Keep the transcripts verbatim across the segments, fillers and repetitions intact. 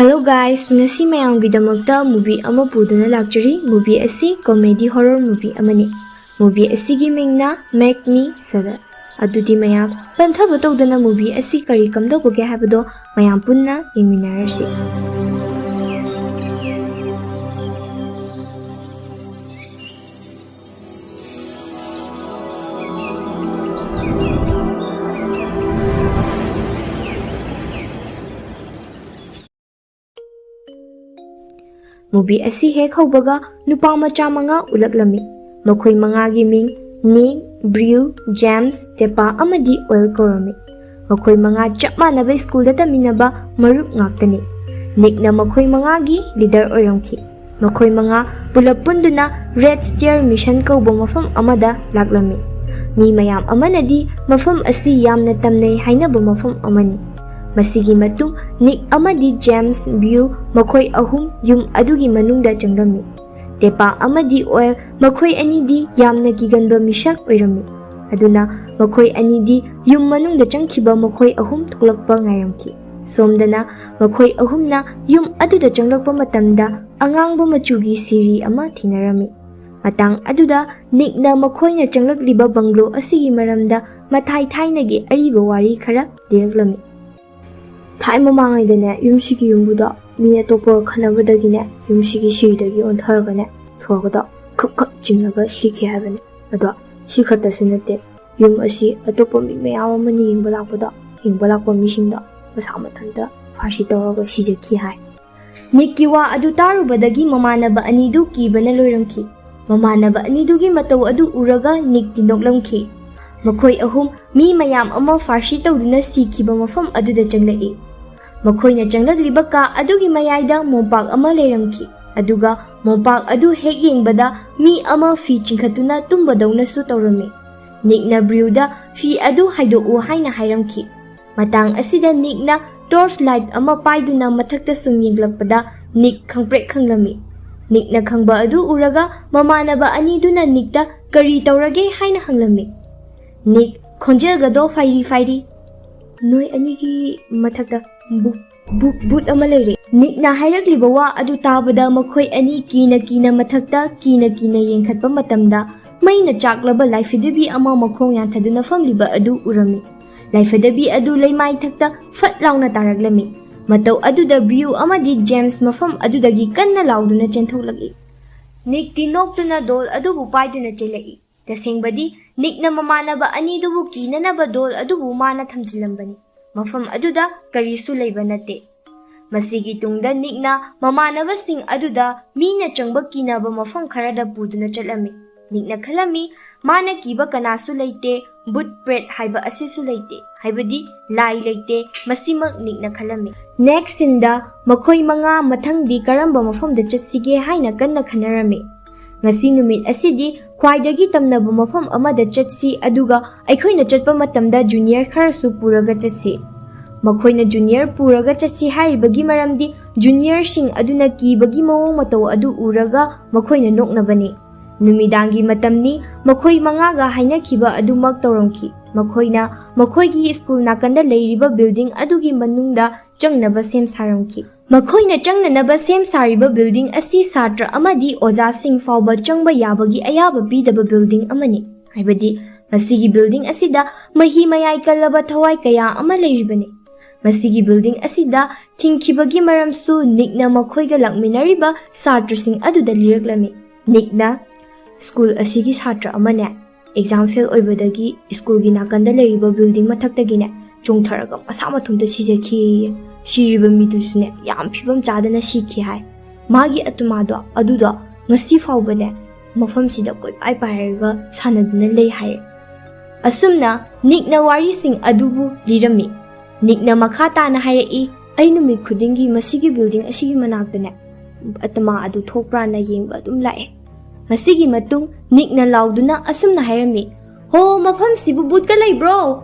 Hello guys, ꯉꯁꯤ ꯃꯌꯥꯝꯒꯤꯗꯃꯛꯇ movie ꯑꯃ ꯄꯨꯗꯨꯅ ꯂꯥꯛꯆꯔꯤ꯫ Movie ꯑꯁꯤ comedy horror movie ꯑꯃꯅꯤ꯫ Movie ꯑꯁꯤꯒꯤ ꯃꯤꯡꯅ Make Me Suffer꯫ ꯑꯗꯨꯗꯤ ꯃꯌꯥꯝ ꯄꯟꯊꯕ ꯇꯧꯗꯅ movie ꯑꯁꯤ ꯀꯔꯤ ꯀꯝꯗꯧꯕꯒꯦ ꯍꯥꯏꯕꯗꯣ ꯃꯌꯥꯝ ꯄꯨꯟꯅ ꯌꯦꯡꯃꯤꯟꯅꯔꯁꯤ꯫ Movie ꯑꯁꯤ ꯍꯦꯛ ꯍꯧꯕꯒ ꯅꯨꯄꯥ ꯃꯆꯥ ꯃꯉꯥ ꯎꯠꯂꯛꯂꯝꯃꯤ꯫ ꯃꯈꯣꯏ ꯃꯉꯥꯒꯤ ꯃꯤꯡ ꯅꯤꯛ, ꯕ꯭ꯔꯤꯌꯨ, ꯖꯦꯝꯁ, ꯇꯦꯄꯥ ꯑꯃꯗꯤ ꯑꯣꯏꯜ ꯀꯧꯔꯝꯃꯤ꯫ ꯃꯈꯣꯏ ꯃꯉꯥ ꯆꯞ ꯃꯥꯟꯅꯕ ꯁ꯭ꯀꯨꯜꯗ ꯇꯝꯃꯤꯟꯅꯕ ꯃꯔꯨꯞ ꯉꯥꯛꯇꯅꯤ꯫ ꯅꯤꯛꯅ ꯃꯈꯣꯏ ꯃꯉꯥꯒꯤ ꯂꯤꯗꯔ ꯑꯣꯏꯔꯝꯈꯤ꯫ ꯃꯈꯣꯏ ꯃꯉꯥ ꯄꯨꯂꯞ ꯄꯨꯟꯗꯨꯅ ꯔꯦꯗ ꯁ꯭ꯇꯦꯌꯔ ꯃꯤꯁꯟ ꯀꯧꯕ ꯃꯐꯝ ꯑꯃꯗ ꯂꯥꯛꯂꯝꯃꯤ꯫ ꯃꯤ ꯃꯌꯥꯝ ꯑꯃꯅꯗꯤ ꯃꯐꯝ ꯑꯁꯤ ꯌꯥꯝꯅ ꯇꯝꯅꯩ ꯍꯥꯏꯅꯕ ꯃꯐꯝ ꯑꯃꯅꯤ꯫ ꯃꯁꯤꯒꯤ ꯃꯇꯨꯡ ꯅꯤꯛ ꯑꯃꯗꯤ ꯖꯦꯝꯁ, ꯕ꯭ꯔꯤꯌꯨ ꯃꯈꯣꯏ ꯑꯍꯨꯝ ꯌꯨꯝ ꯑꯗꯨꯒꯤ ꯃꯅꯨꯡꯗ ꯆꯪꯂꯝꯃꯤ꯫ ꯇꯦꯄꯥ ꯑꯃꯗꯤ ꯑꯣꯏꯜ ꯃꯈꯣꯏ ꯑꯅꯤꯗꯤ ꯌꯥꯝꯅ ꯀꯤꯒꯟꯕ ꯃꯤꯁꯛ ꯑꯣꯏꯔꯝꯃꯤ꯫ ꯑꯗꯨꯅ ꯃꯈꯣꯏ ꯑꯅꯤꯗꯤ ꯌꯨꯝ ꯃꯅꯨꯡꯗ ꯆꯪꯈꯤꯕ ꯃꯈꯣꯏ ꯑꯍꯨꯝ ꯊꯣꯛꯂꯛꯄ ꯉꯥꯏꯔꯝꯈꯤ꯫ ꯁꯣꯝꯗꯅ ꯃꯈꯣꯏ ꯑꯍꯨꯝꯅ ꯌꯨꯝ ꯑꯗꯨꯗ ꯆꯪꯂꯛꯄ ꯃꯇꯝꯗ ꯑꯉꯥꯡꯕ ꯃꯆꯨꯒꯤ ꯁꯤꯔꯤ ꯑꯃ ꯊꯦꯡꯅꯔꯝꯃꯤ꯫ ꯃꯇꯥꯡ ꯑꯗꯨꯗ ꯅꯤꯛꯅ ꯃꯈꯣꯏꯅ ꯆꯪꯂꯛꯂꯤꯕ ꯕꯪꯒ꯭ꯂꯣ ꯑꯁꯤꯒꯤ ꯃꯔꯝꯗ ꯃꯊꯥꯏ ꯊꯥꯏꯅꯒꯤ ꯑꯔꯤꯕ ꯋꯥꯔꯤ ꯈꯔ ꯂꯤꯔꯛꯂꯝꯃꯤ꯫ ꯊꯥꯏ ꯃꯃꯥꯡꯉꯩꯗꯅꯦ, ꯌꯨꯝꯁꯤꯒꯤ ꯌꯨꯝꯕꯨꯗꯣ ꯃꯤ ꯑꯇꯣꯞꯄꯒ ꯈꯠꯅꯕꯗꯒꯤꯅꯦ, ꯌꯨꯝꯁꯤꯒꯤ ꯁꯤꯔꯤꯗꯒꯤ ꯑꯣꯟꯊꯔꯒꯅꯦ, ꯁꯣꯔꯒꯗꯣ ꯈꯞ ꯈꯞ ꯆꯤꯡꯉꯒ ꯁꯤꯈꯤ ꯍꯥꯏꯕꯅꯤ꯫ ꯑꯗꯣ ꯁꯤ ꯈꯛꯇꯁꯨ ꯅꯠꯇꯦ, ꯌꯨꯝ ꯑꯁꯤ ꯑꯇꯣꯞꯄ ꯃꯤ ꯃꯌꯥꯝ ꯑꯃꯅ ꯌꯦꯡꯕ ꯂꯥꯛꯄꯗꯣ, ꯌꯦꯡꯕ ꯂꯥꯛꯄ ꯃꯤꯁꯤꯡꯗꯣ ꯃꯁꯥ ꯃꯊꯟꯇ ꯐꯥꯔꯁꯤ ꯇꯧꯔꯒ ꯁꯤꯖꯈꯤ ꯍꯥꯏ꯫ ꯅꯤꯛꯀꯤ ꯋꯥ ꯑꯗꯨ ꯇꯥꯔꯨꯕꯗꯒꯤ ꯃꯃꯥꯟꯅꯕ ꯑꯅꯤꯗꯨ ꯀꯤꯕꯅ ꯂꯣꯏꯔꯝꯈꯤ꯫ ꯃꯃꯥꯟꯅꯕ ꯑꯅꯤꯗꯨꯒꯤ ꯃꯇꯧ ꯑꯗꯨ ꯎꯔꯒ ꯅꯤꯛꯇꯤ ꯅꯣꯛꯂꯝꯈꯤ꯫ ꯃꯈꯣꯏ ꯑꯍꯨꯝ ꯃꯤ ꯃꯌꯥꯝ ꯑꯃ ꯐꯥꯔꯁꯤ ꯇꯧꯗꯨꯅ ꯁꯤꯈꯤꯕ ꯃꯐꯝ ꯑꯗꯨꯗ ꯆꯪꯂꯛꯏ꯫ ꯃꯈꯣꯏꯅ ꯆꯪꯂꯛꯂꯤꯕ ꯀꯥ ꯑꯗꯨꯒꯤ ꯃꯌꯥꯏꯗ ꯃꯣꯝꯄꯥꯛ ꯑꯃ ꯂꯩꯔꯝꯈꯤ, ꯑꯗꯨꯒ ꯃꯣꯝꯄꯥꯛ ꯑꯗꯨ ꯍꯦꯛ ꯌꯦꯡꯕꯗ ꯃꯤ ꯑꯃ ꯐꯤ ꯆꯤꯡꯈꯠꯇꯨꯅ ꯇꯨꯝꯕꯗꯧꯅꯁꯨ ꯇꯧꯔꯝꯃꯤ꯫ ꯅꯤꯛꯅ ꯕ꯭ꯔꯤꯌꯨꯗ "ꯐꯤ ꯑꯗꯨ ꯍꯥꯏꯗꯣꯛꯎ" ꯍꯥꯏꯅ ꯍꯥꯏꯔꯝꯈꯤ꯫ ꯃꯇꯥꯡ ꯑꯁꯤꯗ ꯅꯤꯛꯅ ꯇꯣꯔꯆ ꯂꯥꯏꯠ ꯑꯃ ꯄꯥꯏꯗꯨꯅ ꯃꯊꯛꯇ ꯁꯨꯝ ꯌꯦꯡꯂꯛꯄꯗ ꯅꯤꯛ ꯈꯪꯄ꯭ꯔꯦꯛ ꯈꯪꯂꯝꯃꯤ꯫ ꯅꯤꯛꯅ ꯈꯪꯕ ꯑꯗꯨ ꯎꯔꯒ ꯃꯃꯥꯟꯅꯕ ꯑꯅꯤꯗꯨꯅ ꯅꯤꯛꯇ "ꯀꯔꯤ ꯇꯧꯔꯒꯦ?" ꯍꯥꯏꯅ ꯍꯪꯂꯝꯃꯤ꯫ ꯅꯤꯛ ꯈꯣꯟꯖꯦꯜꯒꯗꯣ ꯐꯥꯏꯔꯤ ꯐꯥꯏꯔꯤ꯫ "ꯅꯣꯏ ꯑꯅꯤꯒꯤ ꯃꯊꯛꯇ ꯕꯨ-, ꯕꯨ-, ꯕꯨꯠ ꯑꯃ ꯂꯩꯔꯦ"꯫ ꯅꯤꯛꯅ ꯍꯥꯏꯔꯛꯂꯤꯕ ꯋꯥ ꯑꯗꯨ ꯇꯥꯕꯗ ꯃꯈꯣꯏ ꯑꯅꯤ ꯀꯤꯅ ꯀꯤꯅ ꯃꯊꯛꯇ ꯀꯤꯅ ꯀꯤꯅ ꯌꯦꯡꯈꯠꯄ ꯃꯇꯝꯗ ꯃꯩꯅ ꯆꯥꯛꯂꯕ ꯂꯥꯏꯐꯗꯕꯤ ꯑꯃ ꯃꯈꯣꯡ ꯌꯥꯟꯊꯗꯨꯅ ꯐꯝꯂꯤꯕ ꯑꯗꯨ ꯎꯔꯝꯃꯤ꯫ ꯂꯥꯏꯐꯗꯕꯤ ꯑꯗꯨ ꯂꯩꯃꯥꯏꯊꯛꯇ ꯐꯠ ꯂꯥꯎꯅ ꯇꯥꯔꯛꯂꯝꯃꯤ꯫ ꯃꯇꯧ ꯑꯗꯨꯗ ꯕ꯭ꯔꯤꯌꯨ ꯑꯃꯗꯤ ꯖꯦꯝꯁ ꯃꯐꯝ ꯑꯗꯨꯗꯒꯤ ꯀꯟꯅ ꯂꯥꯎꯗꯨꯅ ꯆꯦꯟꯊꯣꯛꯂꯛꯏ꯫ ꯅꯤꯛꯇꯤ ꯅꯣꯛꯇꯨꯅ ꯗꯣꯜ ꯑꯗꯨꯕꯨ ꯄꯥꯏꯗꯨꯅ ꯆꯦꯜꯂꯛꯏ꯫ ꯇꯁꯦꯡꯕꯗꯤ, ꯅꯤꯛꯅ ꯃꯃꯥꯟꯅꯕ ꯑꯅꯤꯗꯨꯕꯨ ꯀꯤꯅꯅꯕ ꯗꯣꯜ ꯑꯗꯨꯕꯨ ꯃꯥꯅ ꯊꯝꯖꯤꯜꯂꯝꯕꯅꯤ꯫ ꯃꯐꯝ ꯑꯗꯨꯗ ꯀꯔꯤꯁꯨ ꯂꯩꯕ ꯅꯠꯇꯦ꯫ ꯃꯁꯤꯒꯤ ꯇꯨꯡꯗ ꯅꯤꯛꯅ ꯃꯃꯥꯟꯅꯕꯁꯤꯡ ꯑꯗꯨꯗ ꯃꯤꯅ ꯆꯪꯕ ꯀꯤꯅꯕ ꯃꯐꯝ ꯈꯔꯗ ꯄꯨꯗꯨꯅ ꯆꯠꯂꯝꯃꯤ꯫ ꯅꯤꯛꯅ ꯈꯜꯂꯝꯃꯤ, ꯃꯥꯅ ꯀꯤꯕ ꯀꯅꯥꯁꯨ ꯂꯩꯇꯦ, ꯕꯨꯠ ꯄ꯭ꯔꯦꯠ ꯍꯥꯏꯕ ꯑꯁꯤꯁꯨ ꯂꯩꯇꯦ, ꯍꯥꯏꯕꯗꯤ ꯂꯥꯏ ꯂꯩꯇꯦ, ꯃꯁꯤꯃꯛ ꯅꯤꯛꯅ ꯈꯜꯂꯝꯃꯤ꯫ ꯅꯦꯛꯁ ꯁꯤꯟꯗ ꯃꯈꯣꯏ ꯃꯉꯥ ꯃꯊꯪꯗꯤ ꯀꯔꯝꯕ ꯃꯐꯝꯗ ꯆꯠꯁꯤꯒꯦ ꯍꯥꯏꯅ ꯀꯟꯅ ꯈꯟꯅꯔꯝꯃꯤ꯫ "ꯉꯁꯤ ꯅꯨꯃꯤꯠ ꯑꯁꯤꯗꯤ ꯈ꯭ꯋꯥꯏꯗꯒꯤ ꯇꯝꯅꯕ ꯃꯐꯝ ꯑꯃꯗ ꯆꯠꯁꯤ, ꯑꯗꯨꯒ ꯑꯩꯈꯣꯏꯅ ꯆꯠꯄ ꯃꯇꯝꯗ ꯖꯨꯅꯤꯌꯔ ꯈꯔꯁꯨ ꯄꯨꯔꯒ ꯆꯠꯁꯤ"꯫ ꯃꯈꯣꯏꯅ ꯖꯨꯅꯤꯌꯔ ꯄꯨꯔꯒ ꯆꯠꯁꯤ ꯍꯥꯏꯔꯤꯕꯒꯤ ꯃꯔꯝꯗꯤ ꯖꯨꯅꯤꯌꯔꯁꯤꯡ ꯑꯗꯨꯅ ꯀꯤꯕꯒꯤ ꯃꯑꯣꯡ ꯃꯇꯧ ꯑꯗꯨ ꯎꯔꯒ ꯃꯈꯣꯏꯅ ꯅꯣꯛꯅꯕꯅꯤ꯫ ꯅꯨꯃꯤꯗꯥꯡꯒꯤ ꯃꯇꯝꯅꯤ꯫ ꯃꯈꯣꯏ ꯃꯉꯥꯒ ꯍꯥꯏꯅꯈꯤꯕ ꯑꯗꯨꯃꯛ ꯇꯧꯔꯝꯈꯤ꯫ ꯃꯈꯣꯏꯅ ꯃꯈꯣꯏꯒꯤ ꯁ꯭ꯀꯨꯜ ꯅꯥꯀꯟꯗ ꯂꯩꯔꯤꯕ ꯕꯤꯜꯗꯤꯡ ꯑꯗꯨꯒꯤ ꯃꯅꯨꯡꯗ ꯆꯪꯅꯕ ꯁꯦꯝ ꯁꯥꯔꯝꯈꯤ꯫ ꯃꯈꯣꯏꯅ ꯆꯪꯅꯅꯕ ꯁꯦꯝ ꯁꯥꯔꯤꯕ ꯕꯤꯜꯗꯤꯡ ꯑꯁꯤ ꯁꯥꯇ꯭ꯔ ꯑꯃꯗꯤ ꯑꯣꯖꯥꯁꯤꯡ ꯐꯥꯎꯕ ꯆꯪꯕ ꯌꯥꯕꯒꯤ ꯑꯌꯥꯕ ꯄꯤꯗꯕ ꯕꯤꯜꯗꯤꯡ ꯑꯃꯅꯤ꯫ ꯍꯥꯏꯕꯗꯤ, ꯃꯁꯤꯒꯤ ꯕꯤꯜꯗꯤꯡ ꯑꯁꯤꯗ ꯃꯍꯤ ꯃꯌꯥꯏ ꯀꯜꯂꯕ ꯊꯋꯥꯏ ꯀꯌꯥ ꯑꯃ ꯂꯩꯔꯤꯕꯅꯤ꯫ ꯃꯁꯤꯒꯤ ꯕꯤꯜꯗꯤꯡ ꯑꯁꯤꯗ ꯊꯤꯡꯈꯤꯕꯒꯤ ꯃꯔꯝꯁꯨ ꯅꯤꯛꯅ ꯃꯈꯣꯏꯒ ꯂꯥꯛꯃꯤꯟꯅꯔꯤꯕ ꯁꯥꯇ꯭ꯔꯁꯤꯡ ꯑꯗꯨꯗ ꯂꯤꯔꯛꯂꯝꯃꯤ꯫ ꯅꯤꯛꯅ, "ꯁ꯭ꯀꯨꯜ ꯑꯁꯤꯒꯤ ꯁꯥꯇ꯭ꯔ ꯑꯃꯅꯦ, ꯑꯦꯛꯖꯥꯝ ꯐꯦꯜ ꯑꯣꯏꯕꯗꯒꯤ ꯁ꯭ꯀꯨꯜꯒꯤ ꯅꯥꯀꯟꯗ ꯂꯩꯔꯤꯕ ꯕꯤꯜꯗꯤꯡ ꯃꯊꯛꯇꯒꯤꯅꯦ ꯆꯣꯡꯊꯔꯒ ꯃꯁꯥ ꯃꯊꯟꯇ ꯁꯤꯖꯈꯤꯌꯦ꯫ ꯁꯤꯔꯤꯕ ꯃꯤꯗꯨꯁꯨꯅꯦ ꯌꯥꯝ ꯐꯤꯕꯝ ꯆꯥꯗꯅ ꯁꯤꯈꯤ" ꯍꯥꯏ꯫ "ꯃꯥꯒꯤ ꯑꯇꯃꯥꯗꯣ ꯑꯗꯨꯗꯣ ꯉꯁꯤ ꯐꯥꯎꯕꯅꯦ ꯃꯐꯝꯁꯤꯗ ꯀꯣꯏꯄꯥꯏ ꯄꯥꯏꯔꯒ ꯁꯥꯟꯅꯗꯨꯅ ꯂꯩ" ꯍꯥꯏ꯫ ꯑꯁꯨꯝꯅ ꯅꯤꯛꯅ ꯋꯥꯔꯤꯁꯤꯡ ꯑꯗꯨꯕꯨ ꯂꯤꯔꯝꯃꯤ꯫ ꯅꯤꯛꯅ ꯃꯈꯥ ꯇꯥꯅ ꯍꯥꯏꯔꯛꯏ, "ꯑꯩ ꯅꯨꯃꯤꯠ ꯈꯨꯗꯤꯡꯒꯤ ꯃꯁꯤꯒꯤ ꯕꯤꯜꯗꯤꯡ ꯑꯁꯤꯒꯤ ꯃꯅꯥꯛꯇꯅꯦ ꯑꯇꯃꯥ ꯑꯗꯨ ꯊꯣꯛꯄ꯭ꯔꯥꯅ ꯌꯦꯡꯕ ꯑꯗꯨꯝ ꯂꯥꯛꯑꯦ"꯫ ꯃꯁꯤꯒꯤ ꯃꯇꯨꯡ ꯅꯤꯛꯅ ꯂꯥꯎꯗꯨꯅ ꯑꯁꯨꯝꯅ ꯍꯥꯏꯔꯝꯃꯤ, "ꯍꯣ, ꯃꯐꯝꯁꯤꯕꯨ ꯕꯨꯠꯀ ꯂꯩꯕ꯭ꯔꯣ?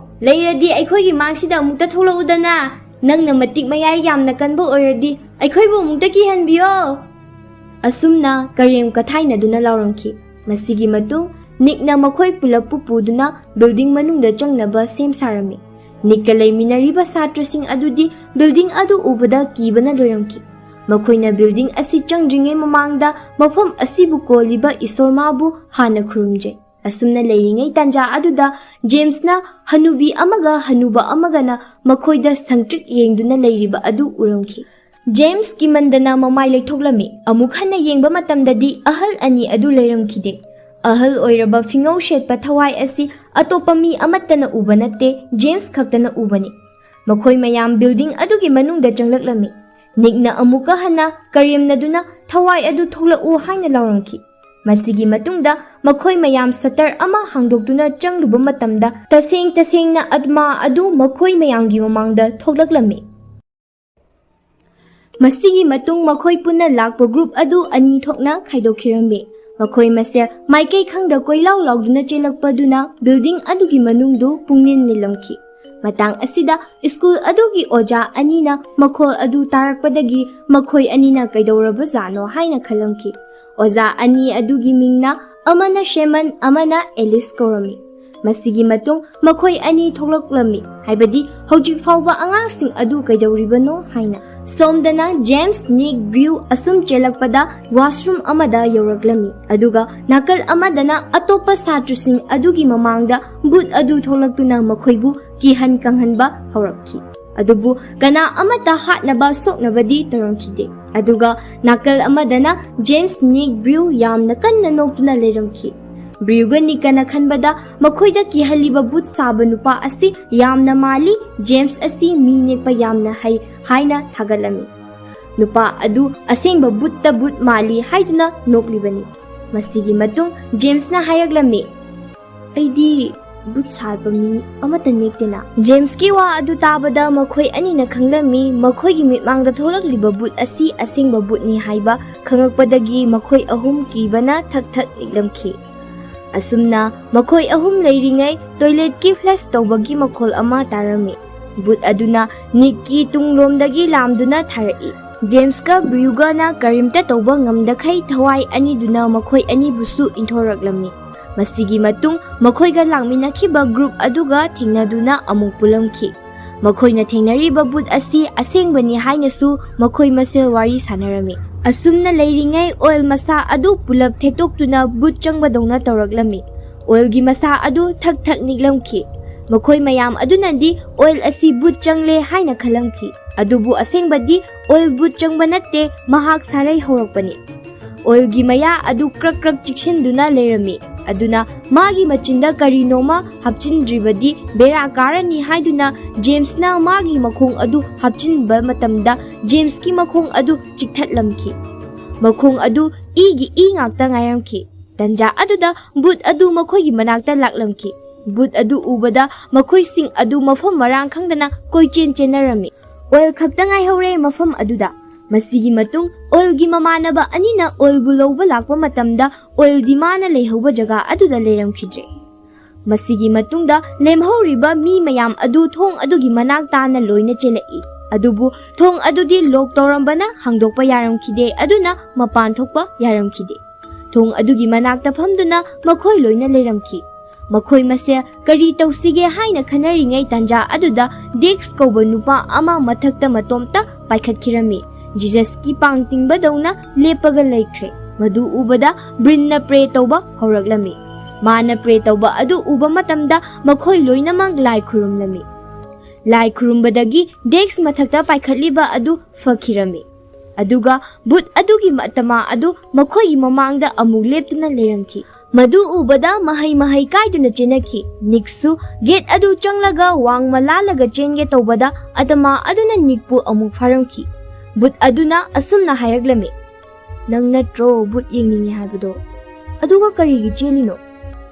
ꯂꯩꯔꯗꯤ ꯑꯩꯈꯣꯏꯒꯤ ꯃꯥꯡꯁꯤꯗ ꯑꯃꯨꯛꯇ ꯊꯣꯛꯂꯛꯎꯗꯅ꯫ ꯅꯪꯅ ꯃꯇꯤꯛ ꯃꯌꯥꯏ ꯌꯥꯝꯅ ꯀꯟꯕ ꯑꯣꯏꯔꯗꯤ ꯑꯩꯈꯣꯏꯕꯨ ꯑꯃꯨꯛꯇ ꯀꯤꯍꯟꯕꯤꯌꯣ"꯫ ꯑꯁꯨꯝꯅ ꯀꯔꯦꯝ ꯀꯊꯥꯏꯅꯗꯨꯅ ꯂꯥꯎꯔꯝꯈꯤ꯫ ꯃꯁꯤꯒꯤ ꯃꯇꯨꯡ ꯅꯤꯛꯅ ꯃꯈꯣꯏ ꯄꯨꯂꯞꯄꯨ ꯄꯨꯗꯨꯅ ꯕꯤꯜꯗꯤꯡ ꯃꯅꯨꯡꯗ ꯆꯪꯅꯕ ꯁꯦꯝ ꯁꯥꯔꯝꯃꯤ꯫ ꯅꯤꯛꯀ ꯂꯩꯃꯤꯟꯅꯔꯤꯕ ꯁꯥꯇ꯭ꯔꯁꯤꯡ ꯑꯗꯨꯗꯤ ꯕꯤꯜꯗꯤꯡ ꯑꯗꯨ ꯎꯕꯗ ꯀꯤꯕꯅ ꯂꯣꯏꯔꯝꯈꯤ꯫ ꯃꯈꯣꯏꯅ ꯕꯤꯜꯗꯤꯡ ꯑꯁꯤ ꯆꯪꯗ꯭ꯔꯤꯉꯩ ꯃꯃꯥꯡꯗ ꯃꯐꯝ ꯑꯁꯤꯕꯨ ꯀꯣꯜꯂꯤꯕ ꯏꯁꯣꯔ ꯃꯥꯕꯨ ꯍꯥꯟꯅ ꯈꯨꯔꯨꯝꯖꯩ꯫ ꯑꯁꯨꯝꯅ ꯂꯩꯔꯤꯉꯩ ꯇꯥꯟꯖꯥ ꯑꯗꯨꯗ ꯖꯦꯝꯁꯅ ꯍꯅꯨꯕꯤ ꯑꯃꯒ ꯍꯅꯨꯕ ꯑꯃꯒꯅ ꯃꯈꯣꯏꯗ ꯁꯪꯇ꯭ꯔꯤꯛ ꯌꯦꯡꯗꯨꯅ ꯂꯩꯔꯤꯕ ꯑꯗꯨ ꯎꯔꯝꯈꯤ꯫ ꯖꯦꯝꯁ ꯀꯤꯃꯟꯗꯅ ꯃꯃꯥꯏ ꯂꯩꯊꯣꯛꯂꯝꯃꯤ꯫ ꯑꯃꯨꯛ ꯍꯟꯅ ꯌꯦꯡꯕ ꯃꯇꯝꯗꯗꯤ ꯑꯍꯜ ꯑꯅꯤ ꯑꯗꯨ ꯂꯩꯔꯝꯈꯤꯗꯦ꯫ ꯑꯍꯜ ꯑꯣꯏꯔꯕ ꯐꯤꯉꯧ ꯁꯦꯠꯄ ꯊꯋꯥꯏ ꯑꯁꯤ ꯑꯇꯣꯞꯄ ꯃꯤ ꯑꯃꯠꯇꯅ ꯎꯕ ꯅꯠꯇꯦ, ꯖꯦꯝꯁ ꯈꯛꯇꯅ ꯎꯕꯅꯤ꯫ ꯃꯈꯣꯏ ꯃꯌꯥꯝ ꯕꯤꯜꯗꯤꯡ ꯑꯗꯨꯒꯤ ꯃꯅꯨꯡꯗ ꯆꯪꯂꯛꯂꯝꯃꯤ꯫ ꯅꯤꯛꯅ ꯑꯃꯨꯛꯀ ꯍꯟꯅ ꯀꯔꯦꯝꯅꯗꯨꯅ "ꯊꯋꯥꯏ ꯑꯗꯨ ꯊꯣꯛꯂꯛꯎ" ꯍꯥꯏꯅ ꯂꯥꯎꯔꯝꯈꯤ꯫ ꯃꯁꯤꯒꯤ ꯃꯇꯨꯡꯗ ꯃꯈꯣꯏ ꯃꯌꯥꯝ ꯁꯇꯔ ꯑꯃ ꯍꯥꯡꯗꯣꯛꯇꯨꯅ ꯆꯪꯂꯨꯕ ꯃꯇꯝꯗ ꯇꯁꯦꯡ ꯇꯁꯦꯡꯅ ꯑꯠꯃꯥ ꯑꯗꯨ ꯃꯈꯣꯏ ꯃꯌꯥꯝꯒꯤ ꯃꯃꯥꯡꯗ ꯊꯣꯛꯂꯛꯂꯝꯃꯤ꯫ ꯃꯁꯤꯒꯤ ꯃꯇꯨꯡ ꯃꯈꯣꯏ ꯄꯨꯟꯅ ꯂꯥꯛꯄ ꯒ꯭ꯔꯨꯞ ꯑꯗꯨ ꯑꯅꯤ ꯊꯣꯛꯅ ꯈꯥꯏꯗꯣꯛꯈꯤꯔꯝꯃꯤ꯫ ꯃꯈꯣꯏ ꯃꯁꯦꯜ ꯃꯥꯏꯀꯩ ꯈꯪꯗ ꯀꯣꯏꯂꯥꯎ ꯂꯥꯎꯗꯨꯅ ꯆꯦꯜꯂꯛꯄꯗꯨꯅ ꯕꯤꯜꯗꯤꯡ ꯑꯗꯨꯒꯤ ꯃꯅꯨꯡꯗꯨ ꯄꯨꯡꯅꯤꯜ ꯅꯤꯜꯂꯝꯈꯤ꯫ ꯃꯇꯥꯡ ꯑꯁꯤꯗ ꯁ꯭ꯀꯨꯜ ꯑꯗꯨꯒꯤ ꯑꯣꯖꯥ ꯑꯅꯤꯅ ꯃꯈꯣꯜ ꯑꯗꯨ ꯇꯥꯔꯛꯄꯗꯒꯤ ꯃꯈꯣꯏ ꯑꯅꯤꯅ ꯀꯩꯗꯧꯔꯕꯖꯥꯠꯅꯣ ꯍꯥꯏꯅ ꯈꯜꯂꯝꯈꯤ꯫ ꯑꯣꯖꯥ ꯑꯅꯤ ꯑꯗꯨꯒꯤ ꯃꯤꯡꯅ ꯑꯃꯅ ꯁꯦꯃꯟ, ꯑꯃꯅ ꯑꯦꯂꯤꯁ ꯀꯧꯔꯝꯃꯤ꯫ ꯃꯁꯤꯒꯤ ꯃꯇꯨꯡ ꯃꯈꯣꯏ ꯑꯅꯤ ꯊꯣꯛꯂꯛꯂꯝꯃꯤ, ꯍꯥꯏꯕꯗꯤ ꯍꯧꯖꯤꯛ ꯐꯥꯎꯕ ꯑꯉꯥꯡꯁꯤꯡ ꯑꯗꯨ ꯀꯩꯗꯧꯔꯤꯕꯅꯣ ꯍꯥꯏꯅ꯫ ꯁꯣꯝꯗꯅ ꯖꯦꯝꯁ, ꯅꯤꯛ, ꯕ꯭ꯔꯤꯌꯨ ꯑꯁꯨꯝ ꯆꯦꯜꯂꯛꯄꯗ ꯋꯥꯁꯔꯨꯝ ꯑꯃꯗ ꯌꯧꯔꯛꯂꯝꯃꯤ, ꯑꯗꯨꯒ ꯅꯥꯀꯜ ꯑꯃꯗꯅ ꯑꯇꯣꯞꯄ ꯁꯥꯇ꯭ꯔꯁꯤꯡ ꯑꯗꯨꯒꯤ ꯃꯃꯥꯡꯗ ꯕꯨꯠ ꯑꯗꯨ ꯊꯣꯛꯂꯛꯇꯨꯅ ꯃꯈꯣꯏꯕꯨ ꯀꯤꯍꯟ ꯀꯪꯍꯟꯕ ꯍꯧꯔꯛꯈꯤ꯫ ꯑꯗꯨꯕꯨ ꯀꯅꯥ ꯑꯃꯠꯇ ꯍꯥꯠꯅꯕ ꯁꯣꯛꯅꯕꯗꯤ ꯇꯧꯔꯝꯈꯤꯗꯦ꯫ ꯑꯗꯨꯒ ꯅꯥꯀꯜ ꯑꯃꯗꯅ ꯖꯦꯝꯁ, ꯅꯤꯛ, ꯕ꯭ꯔꯤꯌꯨ ꯌꯥꯝꯅ ꯀꯟꯅ ꯅꯣꯛꯇꯨꯅ ꯂꯩꯔꯝꯈꯤ꯫ ꯕ꯭ꯔꯤꯌꯨꯒ ꯅꯤꯛꯀꯅ ꯈꯟꯕꯗ ꯃꯈꯣꯏꯗ ꯀꯤꯍꯜꯂꯤꯕ ꯕꯨꯠ ꯁꯥꯕ ꯅꯨꯄꯥ ꯑꯁꯤ ꯌꯥꯝꯅ ꯃꯥꯜꯂꯤ, ꯖꯦꯝꯁ ꯑꯁꯤ ꯃꯤ ꯅꯦꯛꯄ ꯌꯥꯝꯅ ꯍꯩ ꯍꯥꯏꯅ ꯊꯥꯒꯠꯂꯝꯃꯤ꯫ ꯅꯨꯄꯥ ꯑꯗꯨ ꯑꯁꯦꯡꯕ ꯕꯨꯠꯇ ꯕꯨꯠ ꯃꯥꯜꯂꯤ ꯍꯥꯏꯗꯨꯅ ꯅꯣꯛꯂꯤꯕꯅꯤ꯫ ꯃꯁꯤꯒꯤ ꯃꯇꯨꯡ ꯖꯦꯝꯁꯅ ꯍꯥꯏꯔꯛꯂꯝꯃꯤ, "ꯑꯩꯗꯤ ꯕꯨꯠ ꯁꯥꯕ ꯃꯤ ꯑꯃꯠꯇ ꯅꯦꯛꯇꯦꯅ꯫" ꯖꯦꯝꯁꯀꯤ ꯋꯥ ꯑꯗꯨ ꯇꯥꯕꯗ ꯃꯈꯣꯏ ꯑꯅꯤꯅ ꯈꯪꯂꯝꯃꯤ, ꯃꯈꯣꯏꯒꯤ ꯃꯤꯠꯃꯥꯡꯗ ꯊꯣꯛꯂꯛꯂꯤꯕ ꯕꯨꯠ ꯑꯁꯤ ꯑꯁꯦꯡꯕ ꯕꯨꯠꯅꯤ ꯍꯥꯏꯕ ꯈꯪꯂꯛꯄꯗꯒꯤ ꯃꯈꯣꯏ ꯑꯍꯨꯝ ꯀꯤꯕꯅ ꯊꯛ ꯊꯛ ꯅꯤꯛꯂꯝꯈꯤ꯫ ꯑꯁꯨꯝꯅ ꯃꯈꯣꯏ ꯑꯍꯨꯝ ꯂꯩꯔꯤꯉꯩ ꯇꯣꯏꯂꯦꯠꯀꯤ ꯐ꯭ꯂꯁ ꯇꯧꯕꯒꯤ ꯃꯈꯣꯜ ꯑꯃ ꯇꯥꯔꯝꯃꯤ꯫ ꯕꯨꯠ ꯑꯗꯨꯅ ꯅꯤꯛꯀꯤ ꯇꯨꯡꯂꯣꯝꯗꯒꯤ ꯂꯥꯝꯗꯨꯅ ꯊꯥꯔꯛꯏ꯫ ꯖꯦꯝꯁꯀ ꯕ꯭ꯔꯤꯌꯨꯒꯅ ꯀꯔꯤꯝꯇ ꯇꯧꯕ ꯉꯝꯗꯈꯩ ꯊꯋꯥꯏ ꯑꯅꯤꯗꯨꯅ ꯃꯈꯣꯏ ꯑꯅꯤꯕꯨꯁꯨ ꯏꯟꯊꯣꯔꯛꯂꯝꯃꯤ꯫ ꯃꯁꯤꯒꯤ ꯃꯇꯨꯡ ꯃꯈꯣꯏꯒ ꯂꯥꯛꯃꯤꯟꯅꯈꯤꯕ ꯒ꯭ꯔꯨꯞ ꯑꯗꯨꯒ ꯊꯦꯡꯅꯗꯨꯅ ꯑꯃꯨꯛ ꯄꯨꯜꯂꯝꯈꯤ꯫ ꯃꯈꯣꯏꯅ ꯊꯦꯡꯅꯔꯤꯕ ꯕꯨꯠ ꯑꯁꯤ ꯑꯁꯦꯡꯕꯅꯤ ꯍꯥꯏꯅꯁꯨ ꯃꯈꯣꯏ ꯃꯁꯦꯜ ꯋꯥꯔꯤ ꯁꯥꯟꯅꯔꯝꯃꯤ꯫ ꯑꯁꯨꯝꯅ ꯂꯩꯔꯤꯉꯩ ꯑꯣꯏꯜ ꯃꯁꯥ ꯑꯗꯨ ꯄꯨꯂꯞ ꯊꯦꯠꯇꯣꯛꯇꯨꯅ ꯕꯨꯠ ꯆꯪꯕꯗꯧꯅ ꯇꯧꯔꯛꯂꯝꯃꯤ꯫ ꯑꯣꯏꯜꯒꯤ ꯃꯁꯥ ꯑꯗꯨ ꯊꯛ ꯊꯛ ꯅꯤꯛꯂꯝꯈꯤ꯫ ꯃꯈꯣꯏ ꯃꯌꯥꯝ ꯑꯗꯨꯅꯗꯤ ꯑꯣꯏꯜ ꯑꯁꯤ ꯕꯨꯠ ꯆꯪꯂꯦ ꯍꯥꯏꯅ ꯈꯜꯂꯝꯈꯤ꯫ ꯑꯗꯨꯕꯨ ꯑꯁꯦꯡꯕꯗꯤ ꯑꯣꯏꯜ ꯕꯨꯠ ꯆꯪꯕ ꯅꯠꯇꯦ, ꯃꯍꯥꯛ ꯁꯥꯔꯩ ꯍꯧꯔꯛꯄꯅꯤ꯫ ꯑꯣꯏꯜꯒꯤ ꯃꯌꯥ ꯑꯗꯨ ꯀ꯭ꯔꯛ ꯀ꯭ꯔꯛ ꯆꯤꯛꯁꯤꯟꯗꯨꯅ ꯂꯩꯔꯝꯃꯤ꯫ ꯑꯗꯨꯅ ꯃꯥꯒꯤ ꯃꯆꯤꯟꯗ ꯀꯔꯤꯅꯣꯃ ꯍꯥꯞꯆꯤꯟꯗ꯭ꯔꯤꯕꯗꯤ ꯕꯦꯔꯥ ꯀꯥꯔꯅꯤ ꯍꯥꯏꯗꯨꯅ ꯖꯦꯝꯁꯅ ꯃꯥꯒꯤ ꯃꯈꯣꯡ ꯑꯗꯨ ꯍꯥꯞꯆꯤꯟꯕ ꯃꯇꯝꯗ ꯖꯦꯝꯁꯀꯤ ꯃꯈꯣꯡ ꯑꯗꯨ ꯆꯤꯛꯊꯠꯂꯝꯈꯤ꯫ ꯃꯈꯣꯡ ꯑꯗꯨ ꯏꯒꯤ ꯏ ꯉꯥꯛꯇ ꯉꯥꯏꯔꯝꯈꯤ꯫ ꯇꯟꯖꯥ ꯑꯗꯨꯗ ꯕꯨꯠ ꯑꯗꯨ ꯃꯈꯣꯏꯒꯤ ꯃꯅꯥꯛꯇ ꯂꯥꯛꯂꯝꯈꯤ꯫ ꯕꯨꯠ ꯑꯗꯨ ꯎꯕꯗ ꯃꯈꯣꯏꯁꯤꯡ ꯑꯗꯨ ꯃꯐꯝ ꯃꯔꯥꯡ ꯈꯪꯗꯅ ꯀꯣꯏꯆꯦꯟ ꯆꯦꯟꯅꯔꯝꯃꯤ꯫ ꯑꯣꯏꯜ ꯈꯛꯇ ꯉꯥꯏꯍꯧꯔꯦ ꯃꯐꯝ ꯑꯗꯨꯗ꯫ ꯃꯁꯤꯒꯤ ꯃꯇꯨꯡ ꯑꯣꯏꯜꯒꯤ ꯃꯃꯥꯟꯅꯕ ꯑꯅꯤꯅ ꯑꯣꯏꯜꯕꯨ ꯂꯧꯕ ꯂꯥꯛꯄ ꯃꯇꯝꯗ ꯑꯣꯏꯜꯗꯤ ꯃꯥꯅ ꯂꯩꯍꯧꯕ ꯖꯒꯥ ꯑꯗꯨꯗ ꯂꯩꯔꯝꯈꯤꯗ꯭ꯔꯦ꯫ ꯃꯁꯤꯒꯤ ꯃꯇꯨꯡꯗ ꯂꯦꯝꯍꯧꯔꯤꯕ ꯃꯤ ꯃꯌꯥꯝ ꯑꯗꯨ ꯊꯣꯡ ꯑꯗꯨꯒꯤ ꯃꯅꯥꯛ ꯇꯥꯅ ꯂꯣꯏꯅ ꯆꯦꯜꯂꯛꯏ꯫ ꯑꯗꯨꯕꯨ ꯊꯣꯡ ꯑꯗꯨꯗꯤ ꯂꯣꯛ ꯇꯧꯔꯝꯕꯅ ꯍꯥꯡꯗꯣꯛꯄ ꯌꯥꯔꯝꯈꯤꯗꯦ, ꯑꯗꯨꯅ ꯃꯄꯥꯟ ꯊꯣꯛꯄ ꯌꯥꯔꯝꯈꯤꯗꯦ꯫ ꯊꯣꯡ ꯑꯗꯨꯒꯤ ꯃꯅꯥꯛꯇ ꯐꯝꯗꯨꯅ ꯃꯈꯣꯏ ꯂꯣꯏꯅ ꯂꯩꯔꯝꯈꯤ꯫ ꯃꯈꯣꯏ ꯃꯁꯦꯜ ꯀꯔꯤ ꯇꯧꯁꯤꯒꯦ ꯍꯥꯏꯅ ꯈꯟꯅꯔꯤꯉꯩ ꯇꯥꯟꯖꯥ ꯑꯗꯨꯗ ꯗꯦꯛꯁ ꯀꯧꯕ ꯅꯨꯄꯥ ꯑꯃ ꯃꯊꯛꯇ ꯃꯇꯣꯝꯇ ꯄꯥꯏꯈꯠꯈꯤꯔꯝꯃꯤ꯫ ꯖꯤꯖꯁꯀꯤ ꯄꯥꯡ ꯇꯤꯡꯕꯗꯧꯅ ꯂꯦꯞꯄꯒ ꯂꯩꯈ꯭ꯔꯦ꯫ ꯃꯗꯨ ꯎꯕꯗ ꯕ꯭ꯔꯤꯟꯅ ꯄ꯭ꯔꯦ ꯇꯧꯕ ꯍꯧꯔꯛꯂꯝꯃꯤ꯫ ꯃꯥꯅ ꯄ꯭ꯔꯦ ꯇꯧꯕ ꯑꯗꯨ ꯎꯕ ꯃꯇꯝꯗ ꯃꯈꯣꯏ ꯂꯣꯏꯅꯃꯛ ꯂꯥꯏ ꯈꯨꯔꯨꯝꯂꯝꯃꯤ꯫ ꯂꯥꯏ ꯈꯨꯔꯨꯝꯕꯗꯒꯤ ꯗꯦꯛꯁ ꯃꯊꯛꯇ ꯄꯥꯏꯈꯠꯂꯤꯕ ꯑꯗꯨ ꯐꯈꯤꯔꯝꯃꯤ꯫ ꯑꯗꯨꯒ ꯕꯨꯠ ꯑꯗꯨꯒꯤ ꯃꯇꯃꯥ ꯑꯗꯨ ꯃꯈꯣꯏꯒꯤ ꯃꯃꯥꯡꯗ ꯑꯃꯨꯛ ꯂꯦꯞꯇꯨꯅ ꯂꯩꯔꯝꯈꯤ꯫ ꯃꯗꯨ ꯎꯕꯗ ꯃꯍꯩ ꯃꯍꯩ ꯀꯥꯏꯗꯨꯅ ꯆꯦꯟꯅꯈꯤ꯫ ꯅꯤꯛꯁꯨ ꯒꯦꯠ ꯑꯗꯨ ꯆꯪꯂꯒ ꯋꯥꯡꯃ ꯂꯥꯜꯂꯒ ꯆꯦꯟꯒꯦ ꯇꯧꯕꯗ ꯑꯇꯃꯥ ꯑꯗꯨꯅ ꯅꯤꯛꯄꯨ ꯑꯃꯨꯛ ꯐꯥꯔꯝꯈꯤ꯫ ꯕꯨꯠ ꯑꯗꯨꯅ ꯑꯁꯨꯝꯅ ꯍꯥꯏꯔꯛꯂꯝꯃꯤ, "ꯅꯪ ꯅꯠꯇ꯭ꯔꯣ ꯕꯨꯠ ꯌꯦꯡꯅꯤꯡꯉꯤ ꯍꯥꯏꯕꯗꯣ? ꯑꯗꯨꯒ ꯀꯔꯤꯒꯤ ꯆꯦꯜꯂꯤꯅꯣ?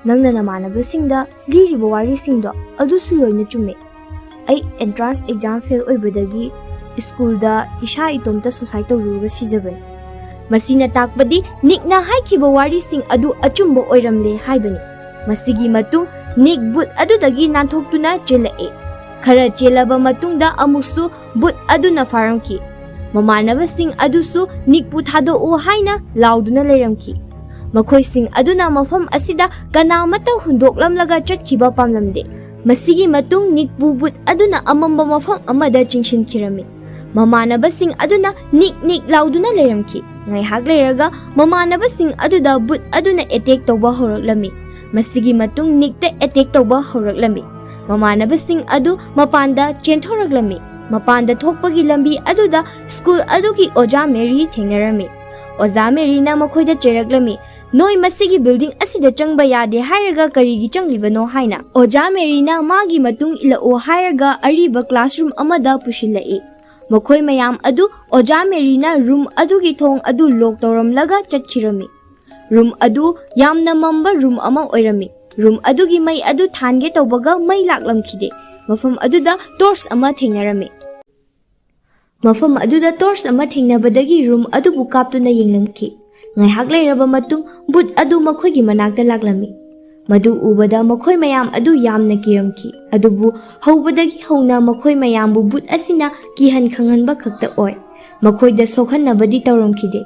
ꯅꯪꯅ ꯅꯃꯥꯟꯅꯕꯁꯤꯡꯗ ꯂꯤꯔꯤꯕ ꯋꯥꯔꯤꯁꯤꯡꯗꯣ ꯑꯗꯨꯁꯨ ꯂꯣꯏꯅ ꯆꯨꯝꯃꯦ꯫ ꯑꯩ ꯑꯦꯟꯇ꯭ꯔꯥꯟꯁ ꯑꯦꯛꯖꯥꯝ ꯐꯦꯜ ꯑꯣꯏꯕꯗꯒꯤ ꯁ꯭ꯀꯨꯜꯗ ꯏꯁꯥ ꯏꯇꯣꯝꯇ ꯁꯨꯁꯥꯏꯠ ꯇꯧꯔꯨꯔꯒ ꯁꯤꯖꯕꯅꯤ꯫" ꯃꯁꯤꯅ ꯇꯥꯛꯄꯗꯤ ꯅꯤꯛꯅ ꯍꯥꯏꯈꯤꯕ ꯋꯥꯔꯤꯁꯤꯡ ꯑꯗꯨ ꯑꯆꯨꯝꯕ ꯑꯣꯏꯔꯝꯂꯦ ꯍꯥꯏꯕꯅꯤ꯫ ꯃꯁꯤꯒꯤ ꯃꯇꯨꯡ ꯅꯤꯛ ꯕꯨꯠ ꯑꯗꯨꯗꯒꯤ ꯅꯥꯟꯊꯣꯛꯇꯨꯅ ꯆꯦꯜꯂꯛꯑꯦ꯫ ꯈꯔ ꯆꯦꯜꯂꯕ ꯃꯇꯨꯡꯗ ꯑꯃꯨꯛꯁꯨ ꯕꯨꯠ ꯑꯗꯨꯅ ꯐꯥꯔꯝꯈꯤ꯫ ꯃꯃꯥꯟꯅꯕꯁꯤꯡ ꯑꯗꯨꯁꯨ ꯅꯤꯛꯄꯨ ꯊꯥꯗꯣꯛꯎ ꯍꯥꯏꯅ ꯂꯥꯎꯗꯨꯅ ꯂꯩꯔꯝꯈꯤ꯫ ꯃꯈꯣꯏꯁꯤꯡ ꯑꯗꯨꯅ ꯃꯐꯝ ꯑꯁꯤꯗ ꯀꯅꯥꯃꯠꯇ ꯍꯨꯟꯗꯣꯛꯂꯝꯂꯒ ꯆꯠꯈꯤꯕ ꯄꯥꯝꯂꯝꯗꯦ꯫ ꯃꯁꯤꯒꯤ ꯃꯇꯨꯡ ꯅꯤꯛꯄꯨ ꯕꯨꯠ ꯑꯗꯨꯅ ꯑꯃꯝꯕ ꯃꯐꯝ ꯑꯃꯗ ꯆꯤꯡꯁꯤꯟꯈꯤꯔꯝꯃꯤ꯫ ꯃꯃꯥꯟꯅꯕꯁꯤꯡ ꯑꯗꯨꯅ ꯅꯤꯛ ꯅꯤꯛ ꯂꯥꯎꯗꯨꯅ ꯂꯩꯔꯝꯈꯤ꯫ ꯉꯥꯏꯍꯥꯛ ꯂꯩꯔꯒ ꯃꯃꯥꯟꯅꯕꯁꯤꯡ ꯑꯗꯨꯗ ꯕꯨꯠ ꯑꯗꯨꯅ ꯑꯦꯇꯦꯛ ꯇꯧꯕ ꯍꯧꯔꯛꯂꯝꯃꯤ꯫ ꯃꯁꯤꯒꯤ ꯃꯇꯨꯡ ꯅꯤꯛꯇ ꯑꯦꯇꯦꯛ ꯇꯧꯕ ꯍꯧꯔꯛꯂꯝꯃꯤ꯫ ꯃꯃꯥꯟꯅꯕꯁꯤꯡ ꯑꯗꯨ ꯃꯄꯥꯟꯗ ꯆꯦꯟꯊꯣꯔꯛꯂꯝꯃꯤ꯫ ꯃꯄꯥꯟꯗ ꯊꯣꯛꯄꯒꯤ ꯂꯝꯕꯤ ꯑꯗꯨꯗ ꯁ꯭ꯀꯨꯜ ꯑꯗꯨꯒꯤ ꯑꯣꯖꯥ ꯃꯦꯔꯤ ꯊꯦꯡꯅꯔꯝꯃꯤ꯫ ꯑꯣꯖꯥ ꯃꯦꯔꯤꯅ ꯃꯈꯣꯏꯗ ꯆꯩꯔꯛꯂꯝꯃꯤ, "ꯅꯣꯏ ꯃꯁꯤꯒꯤ ꯕꯤꯜꯗꯤꯡ ꯑꯁꯤꯗ ꯆꯪꯕ ꯌꯥꯗꯦ ꯍꯥꯏꯔꯒ ꯀꯔꯤꯒꯤ ꯆꯪꯂꯤꯕꯅꯣ?" ꯍꯥꯏꯅ꯫ ꯑꯣꯖꯥ ꯃꯦꯔꯤꯅ ꯃꯥꯒꯤ ꯃꯇꯨꯡ ꯏꯜꯂꯛꯑꯣ ꯍꯥꯏꯔꯒ ꯑꯔꯤꯕ ꯀ꯭ꯂꯥꯁꯔꯨꯝ ꯑꯃꯗ ꯄꯨꯁꯤꯜꯂꯛꯏ꯫ ꯃꯈꯣꯏ ꯃꯌꯥꯝ ꯑꯗꯨ ꯑꯣꯖꯥ ꯃꯦꯔꯤꯅ ꯔꯨꯝ ꯑꯗꯨꯒꯤ ꯊꯣꯡ ꯑꯗꯨ ꯂꯣꯛ ꯇꯧꯔꯝꯂꯒ ꯆꯠꯈꯤꯔꯝꯃꯤ꯫ ꯔꯨꯝ ꯑꯗꯨ ꯌꯥꯝꯅ ꯃꯝꯕ ꯔꯨꯝ ꯑꯃ ꯑꯣꯏꯔꯝꯃꯤ꯫ ꯔꯨꯝ ꯑꯗꯨꯒꯤ ꯃꯩ ꯑꯗꯨ ꯊꯥꯟꯒꯦ ꯇꯧꯕꯒ ꯃꯩ ꯂꯥꯛꯂꯝꯈꯤꯗꯦ꯫ ꯃꯐꯝ ꯑꯗꯨꯗ ꯇꯣꯔꯆ ꯑꯃ ꯊꯦꯡꯅꯔꯝꯃꯤ꯫ ꯃꯐꯝ ꯑꯗꯨꯗ ꯇꯣꯔꯆ ꯑꯃ ꯊꯦꯡꯅꯕꯗꯒꯤ ꯔꯨꯝ ꯑꯗꯨꯕꯨ ꯀꯥꯞꯇꯨꯅ ꯌꯦꯡꯂꯝꯈꯤ꯫ ꯉꯥꯏꯍꯥꯛ ꯂꯩꯔꯕ ꯃꯇꯨꯡ ꯕꯨꯠ ꯑꯗꯨ ꯃꯈꯣꯏꯒꯤ ꯃꯅꯥꯛꯇ ꯂꯥꯛꯂꯝꯃꯤ꯫ ꯃꯗꯨ ꯎꯕꯗ ꯃꯈꯣꯏ ꯃꯌꯥꯝ ꯑꯗꯨ ꯌꯥꯝꯅ ꯀꯤꯔꯝꯈꯤ꯫ ꯑꯗꯨꯕꯨ ꯍꯧꯕꯗꯒꯤ ꯍꯧꯅ ꯃꯈꯣꯏ ꯃꯌꯥꯝꯕꯨ ꯕꯨꯠ ꯑꯁꯤꯅ ꯀꯤꯍꯟ ꯈꯪꯍꯟꯕ ꯈꯛꯇ ꯑꯣꯏ꯫ ꯃꯈꯣꯏꯗ ꯁꯣꯛꯍꯟꯅꯕꯗꯤ ꯇꯧꯔꯝꯈꯤꯗꯦ꯫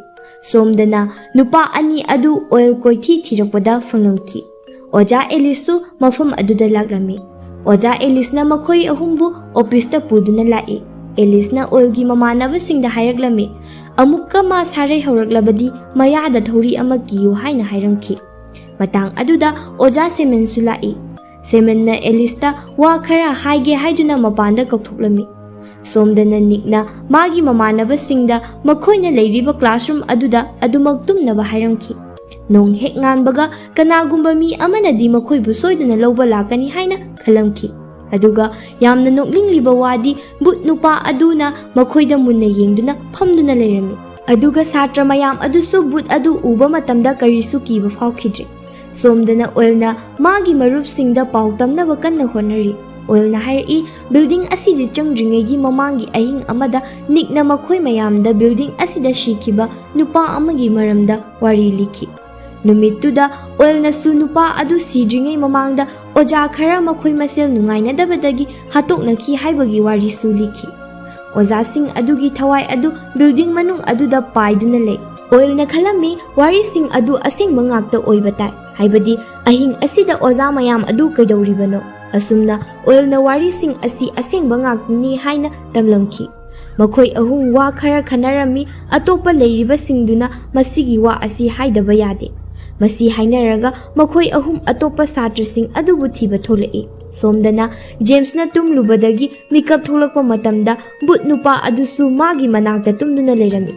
ꯁꯣꯝꯗꯅ ꯅꯨꯄꯥ ꯑꯅꯤ ꯑꯗꯨ ꯑꯣꯏꯜ ꯀꯣꯏꯊꯤ ꯊꯤꯔꯛꯄꯗ ꯐꯪꯂꯝꯈꯤ꯫ ꯑꯣꯖꯥ ꯑꯦꯂꯤꯁꯁꯨ ꯃꯐꯝ ꯑꯗꯨꯗ ꯂꯥꯛꯂꯝꯃꯤ꯫ ꯑꯣꯖꯥ ꯑꯦꯂꯤꯁꯅ ꯃꯈꯣꯏ ꯑꯍꯨꯝꯕꯨ ꯑꯣꯐꯤꯁꯇ ꯄꯨꯗꯨꯅ ꯂꯥꯛꯏ꯫ ꯑꯦꯂꯤꯁꯅ ꯑꯣꯏꯜꯒꯤ ꯃꯃꯥꯟꯅꯕꯁꯤꯡꯗ ꯍꯥꯏꯔꯛꯂꯝꯃꯤ, "ꯑꯃꯨꯛꯀ ꯃꯥ ꯁꯥꯔꯩ ꯍꯧꯔꯛꯂꯕꯗꯤ ꯃꯌꯥꯗ ꯊꯧꯔꯤ ꯑꯃ ꯀꯤꯌꯨ" ꯍꯥꯏꯅ ꯍꯥꯏꯔꯝꯈꯤ꯫ ꯃꯇꯥꯡ ꯑꯗꯨꯗ ꯑꯣꯖꯥ ꯁꯦꯃꯟꯁꯨ ꯂꯥꯛꯏ꯫ ꯁꯦꯃꯟꯅ ꯑꯦꯂꯤꯁꯇ ꯋꯥ ꯈꯔ ꯍꯥꯏꯒꯦ ꯍꯥꯏꯗꯨꯅ ꯃꯄꯥꯟꯗ ꯀꯧꯊꯣꯛꯂꯝꯃꯤ꯫ ꯁꯣꯝꯗꯅ ꯅꯤꯛꯅ ꯃꯥꯒꯤ ꯃꯃꯥꯟꯅꯕꯁꯤꯡꯗ ꯃꯈꯣꯏꯅ ꯂꯩꯔꯤꯕ ꯀ꯭ꯂꯥꯁꯔꯨꯝ ꯑꯗꯨꯗ ꯑꯗꯨꯃꯛ ꯇꯨꯝꯅꯕ ꯍꯥꯏꯔꯝꯈꯤ꯫ ꯅꯣꯡ ꯍꯦꯛ ꯉꯥꯟꯕꯒ ꯀꯅꯥꯒꯨꯝꯕ ꯃꯤ ꯑꯃꯅꯗꯤ ꯃꯈꯣꯏꯕꯨ ꯁꯣꯏꯗꯅ ꯂꯧꯕ ꯂꯥꯛꯀꯅꯤ ꯍꯥꯏꯅ ꯈꯜꯂꯝꯈꯤ꯫ ꯑꯗꯨꯒ ꯌꯥꯝꯅ ꯅꯣꯛꯅꯤꯡꯂꯤꯕ ꯋꯥꯗꯤ ꯕꯨꯠ ꯅꯨꯄꯥ ꯑꯗꯨꯅ ꯃꯈꯣꯏꯗ ꯃꯨꯟꯅ ꯌꯦꯡꯗꯨꯅ ꯐꯝꯗꯨꯅ ꯂꯩꯔꯝꯃꯤ꯫ ꯑꯗꯨꯒ ꯁꯥꯇ꯭ꯔ ꯃꯌꯥꯝ ꯑꯗꯨꯁꯨ ꯕꯨꯠ ꯑꯗꯨ ꯎꯕ ꯃꯇꯝꯗ ꯀꯔꯤꯁꯨ ꯀꯤꯕ ꯐꯥꯎꯈꯤꯗ꯭ꯔꯦ꯫ ꯁꯣꯝꯗꯅ ꯑꯣꯏꯜꯅ ꯃꯥꯒꯤ ꯃꯔꯨꯞꯁꯤꯡꯗ ꯄꯥꯎ ꯇꯝꯅꯕ ꯀꯟꯅ ꯍꯣꯠꯅꯔꯤ꯫ ꯑꯣꯏꯜꯅ ꯍꯥꯏꯔꯛꯏ, ꯕꯤꯜꯗꯤꯡ ꯑꯁꯤꯗ ꯆꯪꯗ꯭ꯔꯤꯉꯩꯒꯤ ꯃꯃꯥꯡꯒꯤ ꯑꯍꯤꯡ ꯑꯃꯗ ꯅꯤꯛꯅ ꯃꯈꯣꯏ ꯃꯌꯥꯝꯗ ꯕꯤꯜꯗꯤꯡ ꯑꯁꯤꯗ ꯁꯤꯈꯤꯕ ꯅꯨꯄꯥ ꯑꯃꯒꯤ ꯃꯔꯝꯗ ꯋꯥꯔꯤ ꯂꯤꯈꯤ꯫ ꯅꯨꯃꯤꯠꯇꯨꯗ ꯑꯣꯏꯜꯅꯁꯨ ꯅꯨꯄꯥ ꯑꯗꯨ ꯁꯤꯗ꯭ꯔꯤꯉꯩ ꯃꯃꯥꯡꯗ ꯑꯣꯖꯥ ꯈꯔ ꯃꯈꯣꯏ ꯃꯁꯦꯜ ꯅꯨꯡꯉꯥꯏꯅꯗꯕꯗꯒꯤ ꯍꯥꯠꯇꯣꯛꯅꯈꯤ ꯍꯥꯏꯕꯒꯤ ꯋꯥꯔꯤꯁꯨ ꯂꯤꯈꯤ꯫ ꯑꯣꯖꯥꯁꯤꯡ ꯑꯗꯨꯒꯤ ꯊꯋꯥꯏ ꯑꯗꯨ ꯕꯤꯜꯗꯤꯡ ꯃꯅꯨꯡ ꯑꯗꯨꯗ ꯄꯥꯏꯗꯨꯅ ꯂꯩ꯫ ꯑꯣꯏꯜꯅ ꯈꯜꯂꯝꯃꯤ ꯋꯥꯔꯤꯁꯤꯡ ꯑꯗꯨ ꯑꯁꯦꯡꯕ ꯉꯥꯛꯇ ꯑꯣꯏꯕ ꯇꯥꯏ, ꯍꯥꯏꯕꯗꯤ ꯑꯍꯤꯡ ꯑꯁꯤꯗ ꯑꯣꯖꯥ ꯃꯌꯥꯝ ꯑꯗꯨ ꯀꯩꯗꯧꯔꯤꯕꯅꯣ? ꯑꯁꯨꯝꯅ ꯑꯣꯏꯜꯅ ꯋꯥꯔꯤꯁꯤꯡ ꯑꯁꯤ ꯑꯁꯦꯡꯕ ꯉꯥꯛꯇꯅꯤ ꯍꯥꯏꯅ ꯇꯝꯂꯝꯈꯤ꯫ ꯃꯈꯣꯏ ꯑꯍꯨꯝ ꯋꯥ ꯈꯔ ꯈꯟꯅꯔꯝꯃꯤ, ꯑꯇꯣꯞꯄ ꯂꯩꯔꯤꯕꯁꯤꯡꯗꯨꯅ ꯃꯁꯤꯒꯤ ꯋꯥ ꯑꯁꯤ ꯍꯥꯏꯗꯕ ꯌꯥꯗꯦ꯫ ꯃꯁꯤ ꯍꯥꯏꯅꯔꯒ ꯃꯈꯣꯏ ꯑꯍꯨꯝ ꯑꯇꯣꯞꯄ ꯁꯥꯇ꯭ꯔꯁꯤꯡ ꯑꯗꯨꯕꯨ ꯊꯤꯕ ꯊꯣꯛꯂꯛꯏ꯫ ꯁꯣꯝꯗꯅ ꯖꯦꯝꯁꯅ ꯇꯨꯝꯂꯨꯕꯗꯒꯤ ꯃꯤꯀꯞ ꯊꯣꯛꯂꯛꯄ ꯃꯇꯝꯗ ꯕꯨꯠ ꯅꯨꯄꯥ ꯑꯗꯨꯁꯨ ꯃꯥꯒꯤ ꯃꯅꯥꯛꯇ ꯇꯨꯝꯗꯨꯅ ꯂꯩꯔꯝꯃꯤ꯫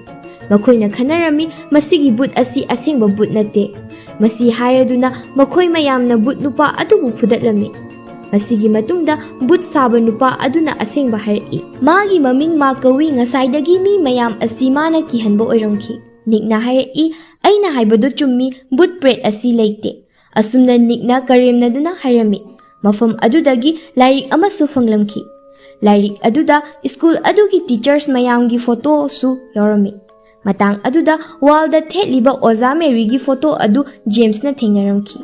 ꯃꯈꯣꯏꯅ ꯈꯟꯅꯔꯝꯃꯤ, "ꯃꯁꯤꯒꯤ ꯕꯨꯠ ꯑꯁꯤ ꯑꯁꯦꯡꯕ ꯕꯨꯠ ꯅꯠꯇꯦ"꯫ ꯃꯁꯤ ꯍꯥꯏꯔꯗꯨꯅ ꯃꯈꯣꯏ ꯃꯌꯥꯝꯅ ꯕꯨꯠ ꯅꯨꯄꯥ ꯑꯗꯨꯕꯨ ꯐꯨꯗꯠꯂꯝꯃꯤ꯫ ꯃꯁꯤꯒꯤ ꯃꯇꯨꯡꯗ ꯕꯨꯠ ꯁꯥꯕ ꯅꯨꯄꯥ ꯑꯗꯨꯅ ꯑꯁꯦꯡꯕ ꯍꯥꯏꯔꯛꯏ꯫ ꯃꯥꯒꯤ ꯃꯃꯤꯡ ꯃꯥ ꯀꯧꯏ, ꯉꯁꯥꯏꯗꯒꯤ ꯃꯤ ꯃꯌꯥꯝ ꯑꯁꯤ ꯃꯥꯅ ꯀꯤꯍꯟꯕ ꯑꯣꯏꯔꯝꯈꯤ꯫ ꯅꯤꯛꯅ ꯍꯥꯏꯔꯛꯏ, "ꯑꯩꯅ ꯍꯥꯏꯕꯗꯨ ꯆꯨꯝꯃꯤ, ꯕꯨꯠ ꯄ꯭ꯔꯦꯠ ꯑꯁꯤ ꯂꯩꯇꯦ"꯫ ꯑꯁꯨꯝꯅ ꯅꯤꯛꯅ ꯀꯔꯦꯝꯅꯗꯨꯅ ꯍꯥꯏꯔꯝꯃꯤ꯫ ꯃꯐꯝ ꯑꯗꯨꯗꯒꯤ ꯂꯥꯏꯔꯤꯛ ꯑꯃꯁꯨ ꯐꯪꯂꯝꯈꯤ꯫ ꯂꯥꯏꯔꯤꯛ ꯑꯗꯨꯗ ꯁ꯭ꯀꯨꯜ ꯑꯗꯨꯒꯤ ꯇꯤꯆꯔꯁ ꯃꯌꯥꯝꯒꯤ ꯐꯣꯇꯣꯁꯨ ꯌꯥꯎꯔꯝꯃꯤ꯫ ꯃꯇꯥꯡ ꯑꯗꯨꯗ ꯋꯥꯜꯗ ꯊꯦꯠꯂꯤꯕ ꯑꯣꯖꯥ ꯃꯦꯔꯤꯒꯤ ꯐꯣꯇꯣ ꯑꯗꯨ ꯖꯦꯝꯁꯅ ꯊꯦꯡꯅꯔꯝꯈꯤ꯫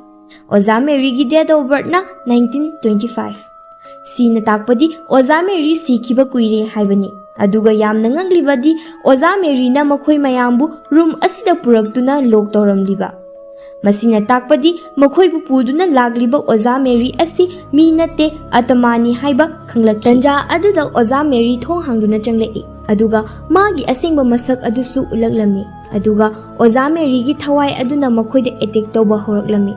ꯑꯣꯖꯥ ꯃꯦꯔꯤꯒꯤ date of birthꯅ nineteen twenty five꯫ ꯁꯤꯅ ꯇꯥꯛꯄꯗꯤ ꯑꯣꯖꯥ ꯃꯦꯔꯤ ꯁꯤꯈꯤꯕ ꯀꯨꯏꯔꯦ ꯍꯥꯏꯕꯅꯤ꯫ ꯑꯗꯨꯒ ꯌꯥꯝꯅ ꯉꯛꯂꯤꯕꯗꯤ ꯑꯣꯖꯥ ꯃꯦꯔꯤꯅ ꯃꯈꯣꯏ ꯃꯌꯥꯝꯕꯨ ꯔꯨꯝ ꯑꯁꯤꯗ ꯄꯨꯔꯛꯇꯨꯅ ꯂꯣꯛ ꯇꯧꯔꯝꯂꯤꯕ꯫ ꯃꯁꯤꯅ ꯇꯥꯛꯄꯗꯤ ꯃꯈꯣꯏꯕꯨ ꯄꯨꯗꯨꯅ ꯂꯥꯛꯂꯤꯕ ꯑꯣꯖꯥ ꯃꯦꯔꯤ ꯑꯁꯤ ꯃꯤ ꯅꯠꯇꯦ, ꯑꯇꯃꯥꯅꯤ ꯍꯥꯏꯕ ꯈꯪꯂꯛꯈꯤ꯫ ꯇꯟꯖꯥ ꯑꯗꯨꯗ ꯑꯣꯖꯥ ꯃꯦꯔꯤ ꯊꯣꯡ ꯍꯥꯡꯗꯨꯅ ꯆꯪꯂꯛꯏ, ꯑꯗꯨꯒ ꯃꯥꯒꯤ ꯑꯁꯦꯡꯕ ꯃꯁꯛ ꯑꯗꯨꯁꯨ ꯎꯠꯂꯛꯂꯝꯃꯤ꯫ ꯑꯗꯨꯒ ꯑꯣꯖꯥ ꯃꯦꯔꯤꯒꯤ ꯊꯋꯥꯏ ꯑꯗꯨꯅ ꯃꯈꯣꯏꯗ ꯑꯦꯇꯦꯛ ꯇꯧꯕ ꯍꯧꯔꯛꯂꯝꯃꯤ꯫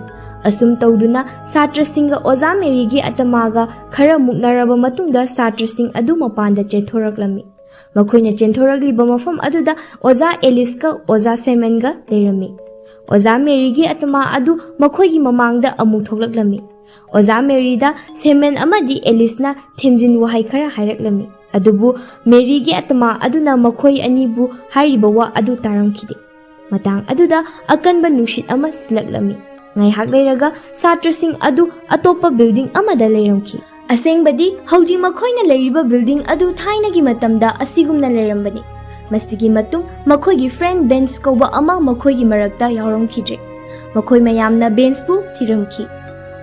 ꯑꯁꯨꯝ ꯇꯧꯗꯨꯅ ꯁꯥꯇ꯭ꯔꯁꯤꯡꯒ ꯑꯣꯖꯥ ꯃꯦꯔꯤꯒꯤ ꯑꯇꯃꯥꯒ ꯈꯔ ꯃꯨꯛꯅꯔꯕ ꯃꯇꯨꯡꯗ ꯁꯥꯇ꯭ꯔꯁꯤꯡ ꯑꯗꯨ ꯃꯄꯥꯟꯗ ꯆꯦꯟꯊꯣꯔꯛꯂꯝꯃꯤ꯫ ꯃꯈꯣꯏꯅ ꯆꯦꯟꯊꯣꯔꯛꯂꯤꯕ ꯃꯐꯝ ꯑꯗꯨꯗ ꯑꯣꯖꯥ ꯑꯦꯂꯤꯁꯀ ꯑꯣꯖꯥ ꯁꯦꯃꯟꯒ ꯂꯩꯔꯝꯃꯤ꯫ ꯑꯣꯖꯥ ꯃꯦꯔꯤꯒꯤ ꯑꯇꯃꯥ ꯑꯗꯨ ꯃꯈꯣꯏꯒꯤ ꯃꯃꯥꯡꯗ ꯑꯃꯨꯛ ꯊꯣꯛꯂꯛꯂꯝꯃꯤ꯫ ꯑꯣꯖꯥ ꯃꯦꯔꯤꯗ ꯁꯦꯃꯟ ꯑꯃꯗꯤ ꯑꯦꯂꯤꯁꯅ ꯊꯦꯝꯖꯤꯟ ꯋꯥꯍꯩ ꯈꯔ ꯍꯥꯏꯔꯛꯂꯝꯃꯤ, ꯑꯗꯨꯕꯨ ꯃꯦꯔꯤꯒꯤ ꯑꯇꯃꯥ ꯑꯗꯨꯅ ꯃꯈꯣꯏ ꯑꯅꯤꯕꯨ ꯍꯥꯏꯔꯤꯕ ꯋꯥ ꯑꯗꯨ ꯇꯥꯔꯝꯈꯤꯗꯦ꯫ ꯃꯇꯥꯡ ꯑꯗꯨꯗ ꯑꯀꯟꯕ ꯅꯨꯡꯁꯤꯠ ꯑꯃ ꯁꯤꯜꯂꯛꯂꯝꯃꯤ꯫ ꯉꯥꯏꯍꯥꯛ ꯂꯩꯔꯒ ꯁꯥꯇ꯭ꯔꯁꯤꯡ ꯑꯗꯨ ꯑꯇꯣꯞꯄ ꯕꯤꯜꯗꯤꯡ ꯑꯃꯗ ꯂꯩꯔꯝꯈꯤ꯫ ꯑꯁꯦꯡꯕꯗꯤ ꯍꯧꯖꯤꯛ ꯃꯈꯣꯏꯅ ꯂꯩꯔꯤꯕ ꯕꯤꯜꯗꯤꯡ ꯑꯗꯨ ꯊꯥꯏꯅꯒꯤ ꯃꯇꯝꯗ ꯑꯁꯤꯒꯨꯝꯅ ꯂꯩꯔꯝꯕꯅꯤ꯫ ꯃꯁꯤꯒꯤ ꯃꯇꯨꯡ ꯃꯈꯣꯏꯒꯤ ꯐ꯭ꯔꯦꯟ ꯕꯦꯟꯁ ꯀꯧꯕ ꯑꯃ ꯃꯈꯣꯏꯒꯤ ꯃꯔꯛꯇ ꯌꯥꯎꯔꯝꯈꯤꯗ꯭ꯔꯦ꯫ ꯃꯈꯣꯏ ꯃꯌꯥꯝꯅ ꯕꯦꯟꯁꯄꯨ ꯊꯤꯔꯝꯈꯤ꯫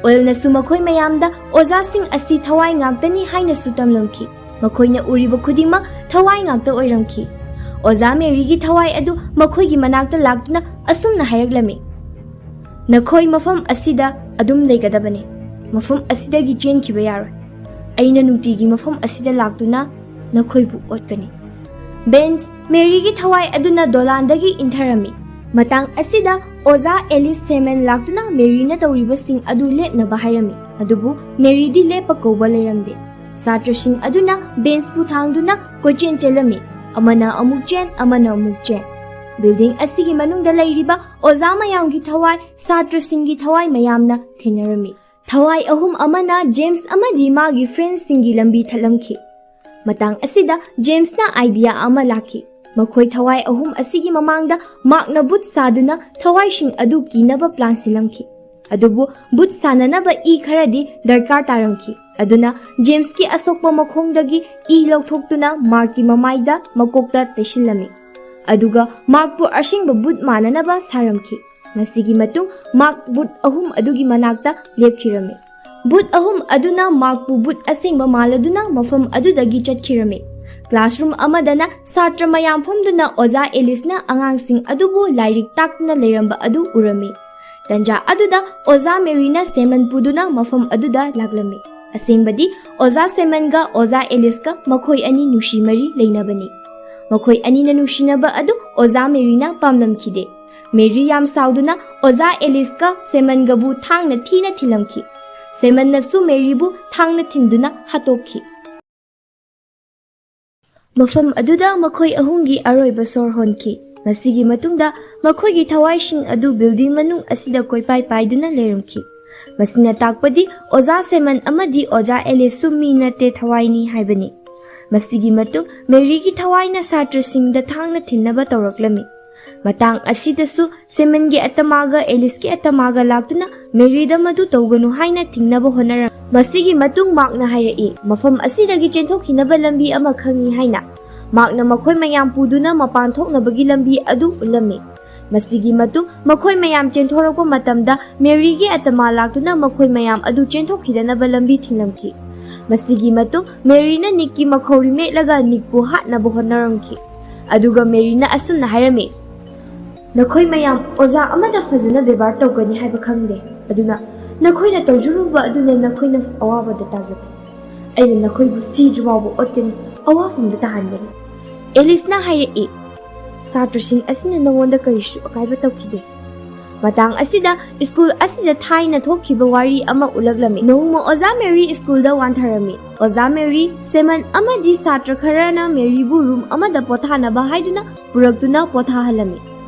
ꯑꯣꯏꯜꯅꯁꯨ ꯃꯈꯣꯏ ꯃꯌꯥꯝꯗ ꯑꯣꯖꯥꯁꯤꯡ ꯑꯁꯤ ꯊꯋꯥꯏ ꯉꯥꯛꯇꯅꯤ ꯍꯥꯏꯅꯁꯨ ꯇꯝꯂꯝꯈꯤ꯫ ꯃꯈꯣꯏꯅ ꯎꯔꯤꯕ ꯈꯨꯗꯤꯡꯃꯛ ꯊꯋꯥꯏ ꯉꯥꯛꯇ ꯑꯣꯏꯔꯝꯈꯤ꯫ ꯑꯣꯖꯥ ꯃꯦꯔꯤꯒꯤ ꯊꯋꯥꯏ ꯑꯗꯨ ꯃꯈꯣꯏꯒꯤ ꯃꯅꯥꯛꯇ ꯂꯥꯛꯇꯨꯅ ꯑꯁꯨꯝꯅ ꯍꯥꯏꯔꯛꯂꯝꯃꯤ, "ꯅꯈꯣꯏ ꯃꯐꯝ ꯑꯁꯤꯗ ꯑꯗꯨꯝ ꯂꯩꯒꯗꯕꯅꯤ꯫ ꯃꯐꯝ ꯑꯁꯤꯗꯒꯤ ꯆꯦꯟꯈꯤꯕ ꯌꯥꯔꯣꯏ꯫ ꯑꯩꯅ ꯅꯨꯡꯇꯤꯒꯤ ꯃꯐꯝ ꯑꯁꯤꯗ ꯂꯥꯛꯇꯨꯅ ꯅꯈꯣꯏꯕꯨ ꯑꯣꯠꯀꯅꯤ꯫" ꯕꯦꯟꯁ, ꯃꯦꯔꯤꯒꯤ ꯊꯋꯥꯏ ꯑꯗꯨꯅ ꯗꯣꯂꯥꯟꯗꯒꯤ ꯏꯟꯊꯔꯝꯃꯤ꯫ ꯃꯇꯥꯡ ꯑꯁꯤꯗ ꯑꯣꯖꯥ ꯑꯦꯂꯤꯁ ꯁꯦꯃꯟ ꯂꯥꯛꯇꯨꯅ ꯃꯦꯔꯤꯅ ꯇꯧꯔꯤꯕꯁꯤꯡ ꯑꯗꯨ ꯂꯦꯞꯅꯕ ꯍꯥꯏꯔꯝꯃꯤ꯫ ꯑꯗꯨꯕꯨ ꯃꯦꯔꯤꯗꯤ ꯂꯦꯞꯄ ꯀꯧꯕ ꯂꯩꯔꯝꯗꯦ꯫ ꯁꯥꯇ꯭ꯔꯁꯤꯡ ꯑꯗꯨꯅ ꯕꯦꯟꯁꯄꯨ ꯊꯥꯡꯗꯨꯅ ꯀꯣꯏꯆꯦꯟ ꯆꯦꯜꯂꯝꯃꯤ꯫ ꯑꯃꯅ ꯑꯃꯨꯛ ꯆꯦꯟ, ꯑꯃꯅ ꯑꯃꯨꯛ ꯆꯦꯟ꯫ ꯕꯤꯜꯗꯤꯡ ꯑꯁꯤꯒꯤ ꯃꯅꯨꯡꯗ ꯂꯩꯔꯤꯕ ꯑꯣꯖꯥ ꯃꯌꯥꯝꯒꯤ ꯊꯋꯥꯏ, ꯁꯥꯇ꯭ꯔꯁꯤꯡꯒꯤ ꯊꯋꯥꯏ ꯃꯌꯥꯝꯅ ꯊꯦꯡꯅꯔꯝꯃꯤ꯫ ꯊꯋꯥꯏ ꯑꯍꯨꯝ ꯑꯃꯅ ꯖꯦꯝꯁ ꯑꯃꯗꯤ ꯃꯥꯒꯤ ꯐ꯭ꯔꯦꯟꯁꯁꯤꯡꯒꯤ ꯂꯝꯕꯤ ꯊꯠꯂꯝꯈꯤ꯫ ꯃꯇꯥꯡ ꯑꯁꯤꯗ ꯖꯦꯝꯁꯅ ꯑꯥꯏꯗꯤꯌꯥ ꯑꯃ ꯂꯥꯛꯈꯤ꯫ ꯃꯈꯣꯏ ꯊꯋꯥꯏ ꯑꯍꯨꯝ ꯑꯁꯤꯒꯤ ꯃꯃꯥꯡꯗ ꯃꯥꯔꯛꯅ ꯕꯨꯠ ꯁꯥꯗꯨꯅ ꯊꯋꯥꯏꯁꯤꯡ ꯑꯗꯨ ꯀꯤꯅꯕ ꯄ꯭ꯂꯥꯟ ꯁꯤꯜꯂꯝꯈꯤ꯫ ꯑꯗꯨꯕꯨ ꯕꯨꯠ ꯁꯥꯟꯅꯅꯕ ꯏ ꯈꯔꯗꯤ ꯗꯔꯀꯥꯔ ꯇꯥꯔꯝꯈꯤ꯫ ꯑꯗꯨꯅ ꯖꯦꯝꯁꯀꯤ ꯑꯁꯣꯛꯄ ꯃꯈꯣꯡꯗꯒꯤ ꯏ ꯂꯧꯊꯣꯛꯇꯨꯅ ꯃꯥꯔꯛꯀꯤ ꯃꯃꯥꯏꯗ, ꯃꯀꯣꯛꯇ ꯇꯩꯁꯤꯜꯂꯝꯃꯤ꯫ ꯑꯗꯨꯒ ꯃꯥꯔꯛꯄꯨ ꯑꯁꯦꯡꯕ ꯕꯨꯠ ꯃꯥꯟꯅꯅꯕ ꯁꯥꯔꯝꯈꯤ꯫ ꯃꯁꯤꯒꯤ ꯃꯇꯨꯡ ꯃꯥꯔꯛ ꯕꯨꯠ ꯑꯍꯨꯝ ꯑꯗꯨꯒꯤ ꯃꯅꯥꯛꯇ ꯂꯦꯞꯈꯤꯔꯝꯃꯤ꯫ ꯕꯨꯠ ꯑꯍꯨꯝ ꯑꯗꯨꯅ ꯃꯥꯔꯛꯄꯨ ꯕꯨꯠ ꯑꯁꯦꯡꯕ ꯃꯥꯜꯂꯗꯨꯅ ꯃꯐꯝ ꯑꯗꯨꯗꯒꯤ ꯆꯠꯈꯤꯔꯝꯃꯤ꯫ ꯀ꯭ꯂꯥꯁꯔꯨꯝ ꯑꯃꯗꯅ ꯁꯥꯇ꯭ꯔ ꯃꯌꯥꯝ ꯐꯝꯗꯨꯅ ꯑꯣꯖꯥ ꯑꯦꯂꯤꯁꯅ ꯑꯉꯥꯡꯁꯤꯡ ꯑꯗꯨꯕꯨ ꯂꯥꯏꯔꯤꯛ ꯇꯥꯛꯇꯨꯅ ꯂꯩꯔꯝꯕ ꯑꯗꯨ ꯎꯔꯝꯃꯤ꯫ ꯇꯟꯖꯥ ꯑꯗꯨꯗ ꯑꯣꯖꯥ ꯃꯦꯔꯤꯅ ꯁꯦꯃꯟ ꯄꯨꯗꯨꯅ ꯃꯐꯝ ꯑꯗꯨꯗ ꯂꯥꯛꯂꯝꯃꯤ꯫ ꯑꯁꯦꯡꯕꯗꯤ ꯑꯣꯖꯥ ꯁꯦꯃꯟꯒ ꯑꯣꯖꯥ ꯑꯦꯂꯤꯁꯀ ꯃꯈꯣꯏ ꯑꯅꯤ ꯅꯨꯡꯁꯤ ꯃꯔꯤ ꯂꯩꯅꯕꯅꯤ꯫ ꯃꯈꯣꯏ ꯑꯅꯤꯅ ꯅꯨꯡꯁꯤꯅꯕ ꯑꯗꯨ ꯑꯣꯖꯥ ꯃꯦꯔꯤꯅ ꯄꯥꯝꯂꯝꯈꯤꯗꯦ꯫ ꯃꯦꯔꯤ ꯌꯥꯝ ꯁꯥꯎꯗꯨꯅ ꯑꯣꯖꯥ ꯑꯦꯂꯤꯁꯀ ꯁꯦꯃꯟꯒꯕꯨ ꯊꯥꯡꯅ ꯊꯤꯅ ꯊꯤꯜꯂꯝꯈꯤ꯫ ꯁꯦꯃꯟꯅꯁꯨ ꯃꯦꯔꯤꯕꯨ ꯊꯥꯡꯅ ꯊꯤꯟꯗꯨꯅ ꯍꯥꯠꯇꯣꯛꯈꯤ꯫ ꯃꯐꯝ ꯑꯗꯨꯗ ꯃꯈꯣꯏ ꯑꯍꯨꯝꯒꯤ ꯑꯔꯣꯏꯕ ꯁꯣꯔ ꯍꯣꯟꯈꯤ꯫ ꯃꯁꯤꯒꯤ ꯃꯇꯨꯡꯗ ꯃꯈꯣꯏꯒꯤ ꯊꯋꯥꯏꯁꯤꯡ ꯑꯗꯨ ꯕꯤꯜꯗꯤꯡ ꯃꯅꯨꯡ ꯑꯁꯤꯗ ꯀꯣꯏꯄꯥꯏ ꯄꯥꯏꯗꯨꯅ ꯂꯩꯔꯝꯈꯤ꯫ ꯃꯁꯤꯅ ꯇꯥꯛꯄꯗꯤ ꯑꯣꯖꯥ ꯁꯦꯃꯟ ꯑꯃꯗꯤ ꯑꯣꯖꯥ ꯑꯦꯂꯤꯁꯁꯨ ꯃꯤ ꯅꯠꯇꯦ, ꯊꯋꯥꯏꯅꯤ ꯍꯥꯏꯕꯅꯤ꯫ ꯃꯁꯤꯒꯤ ꯃꯇꯨꯡ ꯃꯦꯔꯤꯒꯤ ꯊꯋꯥꯏꯅ ꯁꯥꯇ꯭ꯔꯁꯤꯡꯗ ꯊꯥꯡꯅ ꯊꯤꯟꯅꯕ ꯇꯧꯔꯛꯂꯝꯃꯤ꯫ ꯃꯇꯥꯡ ꯑꯁꯤꯗꯁꯨ ꯁꯦꯃꯟꯒꯤ ꯑꯇꯃꯥꯒ ꯑꯦꯂꯤꯁꯀꯤ ꯑꯇꯃꯥꯒ ꯂꯥꯛꯇꯨꯅ ꯃꯦꯔꯤꯗ ꯃꯗꯨ ꯇꯧꯒꯅꯨ ꯍꯥꯏꯅ ꯊꯤꯡꯅꯕ ꯍꯣꯠꯅꯔꯝꯃꯤ꯫ ꯃꯁꯤꯒꯤ ꯃꯇꯨꯡ ꯃꯥꯔꯛꯅ ꯍꯥꯏꯔꯛꯏ, ꯃꯐꯝ ꯑꯁꯤꯗꯒꯤ ꯆꯦꯟꯊꯣꯛꯈꯤꯅꯕ ꯂꯝꯕꯤ ꯑꯃ ꯈꯪꯏ ꯍꯥꯏꯅ꯫ ꯃꯥꯔꯛꯅ ꯃꯈꯣꯏ ꯃꯌꯥꯝ ꯄꯨꯗꯨꯅ ꯃꯄꯥꯟ ꯊꯣꯛꯅꯕꯒꯤ ꯂꯝꯕꯤ ꯑꯗꯨ ꯎꯠꯂꯝꯃꯤ꯫ ꯃꯁꯤꯒꯤ ꯃꯇꯨꯡ ꯃꯈꯣꯏ ꯃꯌꯥꯝ ꯆꯦꯟꯊꯣꯔꯛꯄ ꯃꯇꯝꯗ ꯃꯦꯔꯤꯒꯤ ꯑꯇꯃꯥ ꯂꯥꯛꯇꯨꯅ ꯃꯈꯣꯏ ꯃꯌꯥꯝ ꯑꯗꯨ ꯆꯦꯟꯊꯣꯛꯈꯤꯗꯅꯕ ꯂꯝꯕꯤ ꯊꯤꯡꯂꯝꯈꯤ꯫ ꯃꯁꯤꯒꯤ ꯃꯇꯨꯡ ꯃꯦꯔꯤꯅ ꯅꯤꯛꯀꯤ ꯃꯈꯧꯔꯤ ꯃꯦꯠꯂꯒ ꯅꯤꯛꯄꯨ ꯍꯥꯠꯅꯕ ꯍꯣꯠꯅꯔꯝꯈꯤ꯫ ꯑꯗꯨꯒ ꯃꯦꯔꯤꯅ ꯑꯁꯨꯝꯅ ꯍꯥꯏꯔꯝꯃꯤ, "ꯅꯈꯣꯏ ꯃꯌꯥꯝ ꯑꯣꯖꯥ ꯑꯃꯗ ꯐꯖꯅ ꯕꯦꯕꯥꯔ ꯇꯧꯒꯅꯤ ꯍꯥꯏꯕ ꯈꯪꯗꯦ, ꯑꯗꯨꯅ ꯅꯈꯣꯏꯅ ꯇꯧꯖꯔꯨꯕ ꯑꯗꯨꯅ ꯅꯈꯣꯏꯅ ꯑꯋꯥꯕꯗ ꯇꯥꯖꯕ꯫ ꯑꯩꯅ ꯅꯈꯣꯏꯕꯨ ꯁꯤꯗ꯭ꯔꯤꯐꯥꯎꯕ ꯑꯣꯠꯀꯅꯤ, ꯑꯋꯥꯐꯝꯗ ꯇꯥꯍꯟꯒꯅꯤ꯫" ꯑꯦꯂꯤꯁꯅ ꯍꯥꯏꯔꯛꯏ, "ꯁꯥꯇ꯭ꯔꯁꯤꯡ ꯑꯁꯤꯅ ꯅꯉꯣꯟꯗ ꯀꯔꯤꯁꯨ ꯑꯀꯥꯏꯕ ꯇꯧꯈꯤꯗꯦ꯫" ꯃꯇꯥꯡ ꯑꯁꯤꯗ ꯁ꯭ꯀꯨꯜ ꯑꯁꯤꯗ ꯊꯥꯏꯅ ꯊꯣꯛꯈꯤꯕ ꯋꯥꯔꯤ ꯑꯃ ꯎꯠꯂꯛꯂꯝꯃꯤ꯫ ꯅꯣꯡꯃ ꯑꯣꯖꯥ ꯃꯦꯔꯤ ꯁ꯭ꯀꯨꯜꯗ ꯋꯥꯟꯊꯔꯝꯃꯤ꯫ ꯑꯣꯖꯥ ꯃꯦꯔꯤ, ꯁꯦꯃꯟ ꯑꯃꯗꯤ ꯁꯥꯇ꯭ꯔ ꯈꯔꯅ ꯃꯦꯔꯤꯕꯨ ꯔꯨꯝ ꯑꯃꯗ ꯄꯣꯊꯥꯅꯕ ꯍꯥꯏꯗꯨꯅ ꯄꯨꯔꯛꯇꯨꯅ ꯄꯣꯊꯥꯍꯜꯂꯝꯃꯤ꯫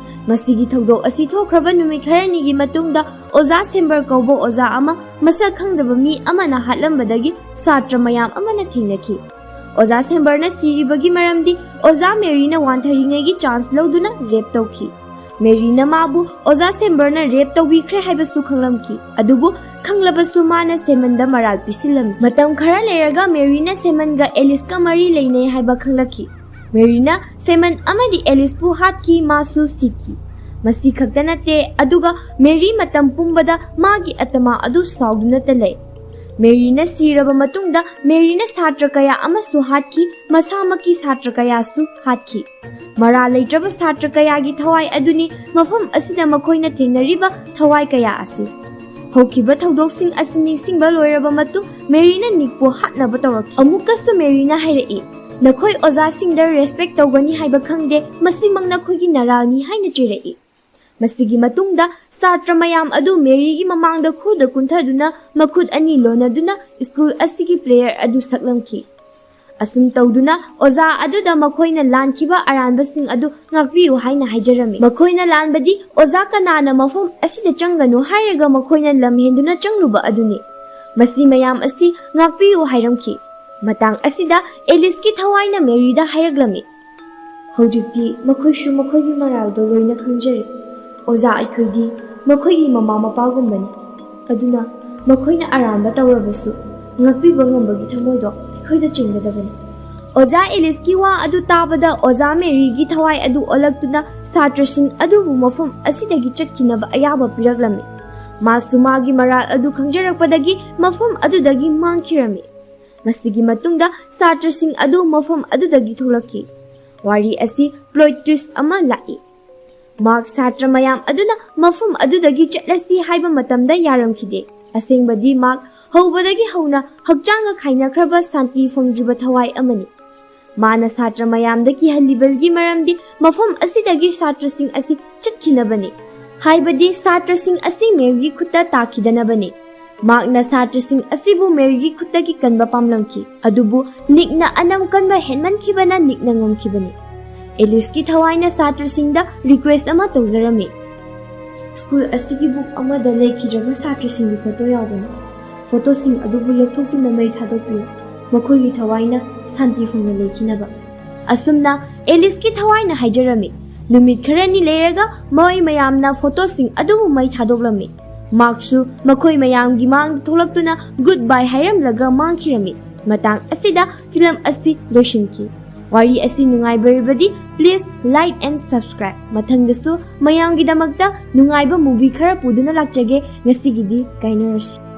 ꯃꯁꯤꯒꯤ ꯊꯧꯗꯣꯛ ꯑꯁꯤ ꯊꯣꯛꯈ꯭ꯔꯕ ꯅꯨꯃꯤꯠ ꯈꯔꯅꯤꯒꯤ ꯃꯇꯨꯡꯗ ꯑꯣꯖꯥ ꯁꯦꯝꯕꯔ ꯀꯧꯕ ꯑꯣꯖꯥ ꯑꯃ ꯃꯁꯛ ꯈꯪꯗꯕ ꯃꯤ ꯑꯃꯅ ꯍꯥꯠꯂꯝꯕꯗꯒꯤ ꯁꯥꯇ꯭ꯔ ꯃꯌꯥꯝ ꯑꯃꯅ ꯊꯦꯡꯅꯈꯤ꯫ ꯑꯣꯖꯥ ꯁꯦꯝꯕꯔꯅ ꯁꯤꯔꯤꯕꯒꯤ ꯃꯔꯝꯗꯤ ꯑꯣꯖꯥ ꯃꯦꯔꯤꯅ ꯋꯥꯟꯊꯔꯤꯉꯩꯒꯤ ꯆꯥꯟꯁ ꯂꯧꯗꯨꯅ ꯔꯦꯞ ꯇꯧꯈꯤ꯫ ꯃꯦꯔꯤꯅ ꯃꯥꯕꯨ ꯑꯣꯖꯥ ꯁꯦꯝꯕꯔꯅ ꯔꯦꯞ ꯇꯧꯕꯤꯈ꯭ꯔꯦ ꯍꯥꯏꯕꯁꯨ ꯈꯪꯂꯝꯈꯤ꯫ ꯑꯗꯨꯕꯨ ꯈꯪꯂꯕꯁꯨ ꯃꯥꯅ ꯁꯦꯃꯟꯗ ꯃꯔꯥꯜ ꯄꯤꯁꯤꯜꯂꯝꯃꯤ꯫ ꯃꯇꯝ ꯈꯔ ꯂꯩꯔꯒ ꯃꯦꯔꯤꯅ ꯁꯦꯃꯟꯒ ꯑꯦꯂꯤꯁꯀ ꯃꯔꯤ ꯂꯩꯅꯩ ꯍꯥꯏꯕ ꯈꯪꯂꯛꯈꯤ꯫ ꯃꯦꯔꯤꯅ ꯁꯦꯃꯟ ꯑꯃꯗꯤ ꯑꯦꯂꯤꯁꯄꯨ ꯍꯥꯠꯈꯤ, ꯃꯥꯁꯨ ꯁꯤꯈꯤ꯫ ꯃꯁꯤ ꯈꯛꯇ ꯅꯠꯇꯦ, ꯑꯗꯨꯒ ꯃꯦꯔꯤ ꯃꯇꯝ ꯄꯨꯝꯕꯗ ꯃꯥꯒꯤ ꯑꯇꯃꯥ ꯑꯗꯨ ꯁꯥꯎꯗꯨꯅꯇ ꯂꯩ꯫ ꯃꯦꯔꯤꯅ ꯁꯤꯔꯕ ꯃꯇꯨꯡꯗ ꯃꯦꯔꯤꯅ ꯁꯥꯇ꯭ꯔ ꯀꯌꯥ ꯑꯃꯁꯨ ꯍꯥꯠꯈꯤ, ꯃꯁꯥꯃꯛꯀꯤ ꯁꯥꯇ꯭ꯔ ꯀꯌꯥꯁꯨ ꯍꯥꯠꯈꯤ꯫ ꯃꯔꯥ ꯂꯩꯇ꯭ꯔꯕ ꯁꯥꯇ꯭ꯔ ꯀꯌꯥꯒꯤ ꯊꯋꯥꯏ ꯑꯗꯨꯅꯤ ꯃꯐꯝ ꯑꯁꯤꯗ ꯃꯈꯣꯏꯅ ꯊꯦꯡꯅꯔꯤꯕ ꯊꯋꯥꯏ ꯀꯌꯥ ꯑꯁꯤ꯫ ꯍꯧꯈꯤꯕ ꯊꯧꯗꯣꯛꯁꯤꯡ ꯑꯁꯤ ꯅꯤꯡꯁꯤꯡꯕ ꯂꯣꯏꯔꯕ ꯃꯇꯨꯡ ꯃꯦꯔꯤꯅ ꯅꯤꯛꯄꯨ ꯍꯥꯠꯅꯕ ꯇꯧꯔꯛꯈꯤ꯫ ꯑꯃꯨꯛꯀꯁꯨ ꯃꯦꯔꯤꯅ ꯍꯥꯏꯔꯛꯏ, "ꯅꯈꯣꯏ ꯑꯣꯖꯥꯁꯤꯡꯗ ꯔꯦꯁꯄꯦꯛ ꯇꯧꯒꯅꯤ ꯍꯥꯏꯕ ꯈꯪꯗꯦ, ꯃꯁꯤꯃꯛ ꯅꯈꯣꯏꯒꯤ ꯅꯔꯥꯜꯅꯤ" ꯍꯥꯏꯅ ꯆꯩꯔꯛꯏ꯫ ꯃꯁꯤꯒꯤ ꯃꯇꯨꯡꯗ ꯁꯥꯇ꯭ꯔ ꯃꯌꯥꯝ ꯑꯗꯨ ꯃꯦꯔꯤꯒꯤ ꯃꯃꯥꯡꯗ ꯈꯨꯗ ꯀꯨꯟꯊꯗꯨꯅ ꯃꯈꯨꯠ ꯑꯅꯤ ꯂꯣꯟꯅꯗꯨꯅ ꯁ꯭ꯀꯨꯜ ꯑꯁꯤꯒꯤ ꯄ꯭ꯔꯦꯌꯔ ꯑꯗꯨ ꯁꯛꯂꯝꯈꯤ꯫ ꯑꯁꯨꯝ ꯇꯧꯗꯨꯅ ꯑꯣꯖꯥ ꯑꯗꯨꯗ ꯃꯈꯣꯏꯅ ꯂꯥꯟꯈꯤꯕ ꯑꯔꯥꯟꯕꯁꯤꯡ ꯑꯗꯨ ꯉꯥꯛꯄꯤꯌꯨ ꯍꯥꯏꯅ ꯍꯥꯏꯖꯔꯝꯃꯤ꯫ ꯃꯈꯣꯏꯅ ꯂꯥꯟꯕꯗꯤ ꯑꯣꯖꯥ ꯀꯅꯥꯅ ꯃꯐꯝ ꯑꯁꯤꯗ ꯆꯪꯒꯅꯨ ꯍꯥꯏꯔꯒ ꯃꯈꯣꯏꯅ ꯂꯝ ꯍꯦꯟꯗꯨꯅ ꯆꯪꯂꯨꯕ ꯑꯗꯨꯅꯤ꯫ ꯃꯁꯤ ꯃꯌꯥꯝ ꯑꯁꯤ ꯉꯥꯛꯄꯤꯌꯨ ꯍꯥꯏꯔꯝꯈꯤ꯫ ꯃꯇꯥꯡ ꯑꯁꯤꯗ ꯑꯦꯂꯤꯁꯀꯤ ꯊꯋꯥꯏꯅ ꯃꯦꯔꯤꯗ ꯍꯥꯏꯔꯛꯂꯝꯃꯤ, "ꯍꯧꯖꯤꯛꯇꯤ ꯃꯈꯣꯏꯁꯨ ꯃꯈꯣꯏꯒꯤ ꯃꯔꯥꯜꯗꯣ ꯂꯣꯏꯅ ꯈꯪꯖꯔꯦ꯫ ꯑꯣꯖꯥ ꯑꯩꯈꯣꯏꯗꯤ ꯃꯈꯣꯏꯒꯤ ꯃꯃꯥ ꯃꯄꯥꯒꯨꯝꯕꯅꯤ꯫ ꯑꯗꯨꯅ ꯃꯈꯣꯏꯅ ꯑꯔꯥꯟꯕ ꯇꯧꯔꯕꯁꯨ ꯉꯥꯛꯄꯤꯕ ꯉꯝꯕꯒꯤ ꯊꯃꯣꯏꯗꯣ ꯑꯩꯈꯣꯏꯗ ꯆꯦꯟꯒꯗꯕꯅꯤ꯫" ꯑꯣꯖꯥ ꯑꯦꯂꯤꯁꯀꯤ ꯋꯥ ꯑꯗꯨ ꯇꯥꯕꯗ ꯑꯣꯖꯥ ꯃꯦꯔꯤꯒꯤ ꯊꯋꯥꯏ ꯑꯗꯨ ꯑꯣꯜꯂꯛꯇꯨꯅ ꯁꯥꯇ꯭ꯔꯁꯤꯡ ꯑꯗꯨꯕꯨ ꯃꯐꯝ ꯑꯁꯤꯗꯒꯤ ꯆꯠꯈꯤꯅꯕ ꯑꯌꯥꯕ ꯄꯤꯔꯛꯂꯝꯃꯤ꯫ ꯃꯥꯁꯨ ꯃꯥꯒꯤ ꯃꯔꯥꯜ ꯑꯗꯨ ꯈꯪꯖꯔꯛꯄꯗꯒꯤ ꯃꯐꯝ ꯑꯗꯨꯗꯒꯤ ꯃꯥꯡꯈꯤꯔꯝꯃꯤ꯫ ꯃꯁꯤꯒꯤ ꯃꯇꯨꯡꯗ ꯁꯥꯇ꯭ꯔꯁꯤꯡ ꯑꯗꯨ ꯃꯐꯝ ꯑꯗꯨꯗꯒꯤ ꯊꯣꯛꯂꯛꯈꯤ꯫ ꯋꯥꯔꯤ ꯑꯁꯤ plot twist ꯑꯃ ꯂꯥꯛꯏ꯫ ꯃꯥꯔꯛ ꯁꯥꯇ꯭ꯔ ꯃꯌꯥꯝ ꯑꯗꯨꯅ ꯃꯐꯝ ꯑꯗꯨꯗꯒꯤ ꯆꯠꯂꯁꯤ ꯍꯥꯏꯕ ꯃꯇꯝꯗ ꯌꯥꯔꯝꯈꯤꯗꯦ꯫ ꯑꯁꯦꯡꯕꯗꯤ ꯃꯥꯔꯛ ꯍꯧꯕꯗꯒꯤ ꯍꯧꯅ ꯍꯛꯆꯥꯡꯒ ꯈꯥꯏꯅꯈ꯭ꯔꯕ ꯁꯥꯟꯇꯤ ꯐꯪꯗ꯭ꯔꯤꯕ ꯊꯋꯥꯏ ꯑꯃꯅꯤ꯫ ꯃꯥꯅ ꯁꯥꯇ꯭ꯔ ꯃꯌꯥꯝꯗ ꯀꯤꯍꯜꯂꯤꯕꯒꯤ ꯃꯔꯝꯗꯤ ꯃꯐꯝ ꯑꯁꯤꯗꯒꯤ ꯁꯥꯇ꯭ꯔꯁꯤꯡ ꯑꯁꯤ ꯆꯠꯈꯤꯅꯕꯅꯤ꯫ ꯍꯥꯏꯕꯗꯤ ꯁꯥꯇ꯭ꯔꯁꯤꯡ ꯑꯁꯤ ꯃꯦꯌꯔꯒꯤ ꯈꯨꯠꯇ ꯇꯥꯈꯤꯗꯅꯕꯅꯤ꯫ ꯃꯥꯔꯛꯅ ꯁꯥꯇ꯭ꯔꯁꯤꯡ ꯑꯁꯤꯕꯨ ꯃꯦꯌꯔꯒꯤ ꯈꯨꯠꯇꯒꯤ ꯀꯟꯕ ꯄꯥꯝꯂꯝꯈꯤ꯫ ꯑꯗꯨꯕꯨ ꯅꯤꯛꯅ ꯑꯅꯝ ꯀꯟꯕ ꯍꯦꯟꯃꯟꯈꯤꯕꯅ ꯅꯤꯛꯅ ꯉꯝꯈꯤꯕꯅꯤ꯫ ꯑꯦꯂꯤꯁꯀꯤ ꯊꯋꯥꯏꯅ ꯁꯥꯇ꯭ꯔꯁꯤꯡꯗ ꯔꯤꯀ꯭ꯋꯦꯁ ꯑꯃ ꯇꯧꯖꯔꯝꯃꯤ꯫ ꯁ꯭ꯀꯨꯜ ꯑꯁꯤꯒꯤ ꯕꯨꯛ ꯑꯃꯗ ꯂꯩꯈꯤꯗ꯭ꯔꯕ ꯁꯥꯇ꯭ꯔꯁꯤꯡꯒꯤ ꯐꯣꯇꯣ ꯌꯥꯎꯕꯅꯤ꯫ ꯐꯣꯇꯣꯁꯤꯡ ꯑꯗꯨꯕꯨ ꯂꯧꯊꯣꯛꯇꯨꯅ ꯃꯩ ꯊꯥꯗꯣꯛꯄꯤꯌꯨ꯫ ꯃꯈꯣꯏꯒꯤ ꯊꯋꯥꯏꯅ ꯁꯥꯟꯇꯤ ꯐꯪꯅ ꯂꯩꯈꯤꯅꯕ꯫ ꯑꯁꯨꯝꯅ ꯑꯦꯂꯤꯁꯀꯤ ꯊꯋꯥꯏꯅ ꯍꯥꯏꯖꯔꯝꯃꯤ꯫ ꯅꯨꯃꯤꯠ ꯈꯔꯅꯤ ꯂꯩꯔꯒ ꯃꯣꯏ ꯃꯌꯥꯝꯅ ꯐꯣꯇꯣꯁꯤꯡ ꯑꯗꯨꯕꯨ ꯃꯩ ꯊꯥꯗꯣꯛꯂꯝꯃꯤ꯫ ꯃꯥꯔꯛꯁꯨ ꯃꯈꯣꯏ ꯃꯌꯥꯝꯒꯤ ꯃꯥꯡꯗ ꯊꯣꯛꯂꯛꯇꯨꯅ ꯒꯨꯗ ꯕꯥꯏ ꯍꯥꯏꯔꯝꯂꯒ ꯃꯥꯡꯈꯤꯔꯝꯃꯤ꯫ ꯃꯇꯥꯡ ꯑꯁꯤꯗ ꯐꯤꯂꯝ ꯑꯁꯤ ꯂꯣꯏꯁꯤꯟꯈꯤ꯫ ꯋꯥꯔꯤ ꯑꯁꯤ ꯅꯨꯡꯉꯥꯏꯕꯤꯔꯕꯗꯤ please like and subscribe꯫ ꯃꯊꯪꯗꯁꯨ ꯃꯌꯥꯝꯒꯤꯗꯃꯛꯇ ꯅꯨꯡꯉꯥꯏꯕ movie ꯈꯔ ꯄꯨꯗꯨꯅ ꯂꯥꯛꯆꯒꯦ꯫ ꯉꯁꯤꯒꯤꯗꯤ ꯀꯥꯏꯅꯔꯁꯤ꯫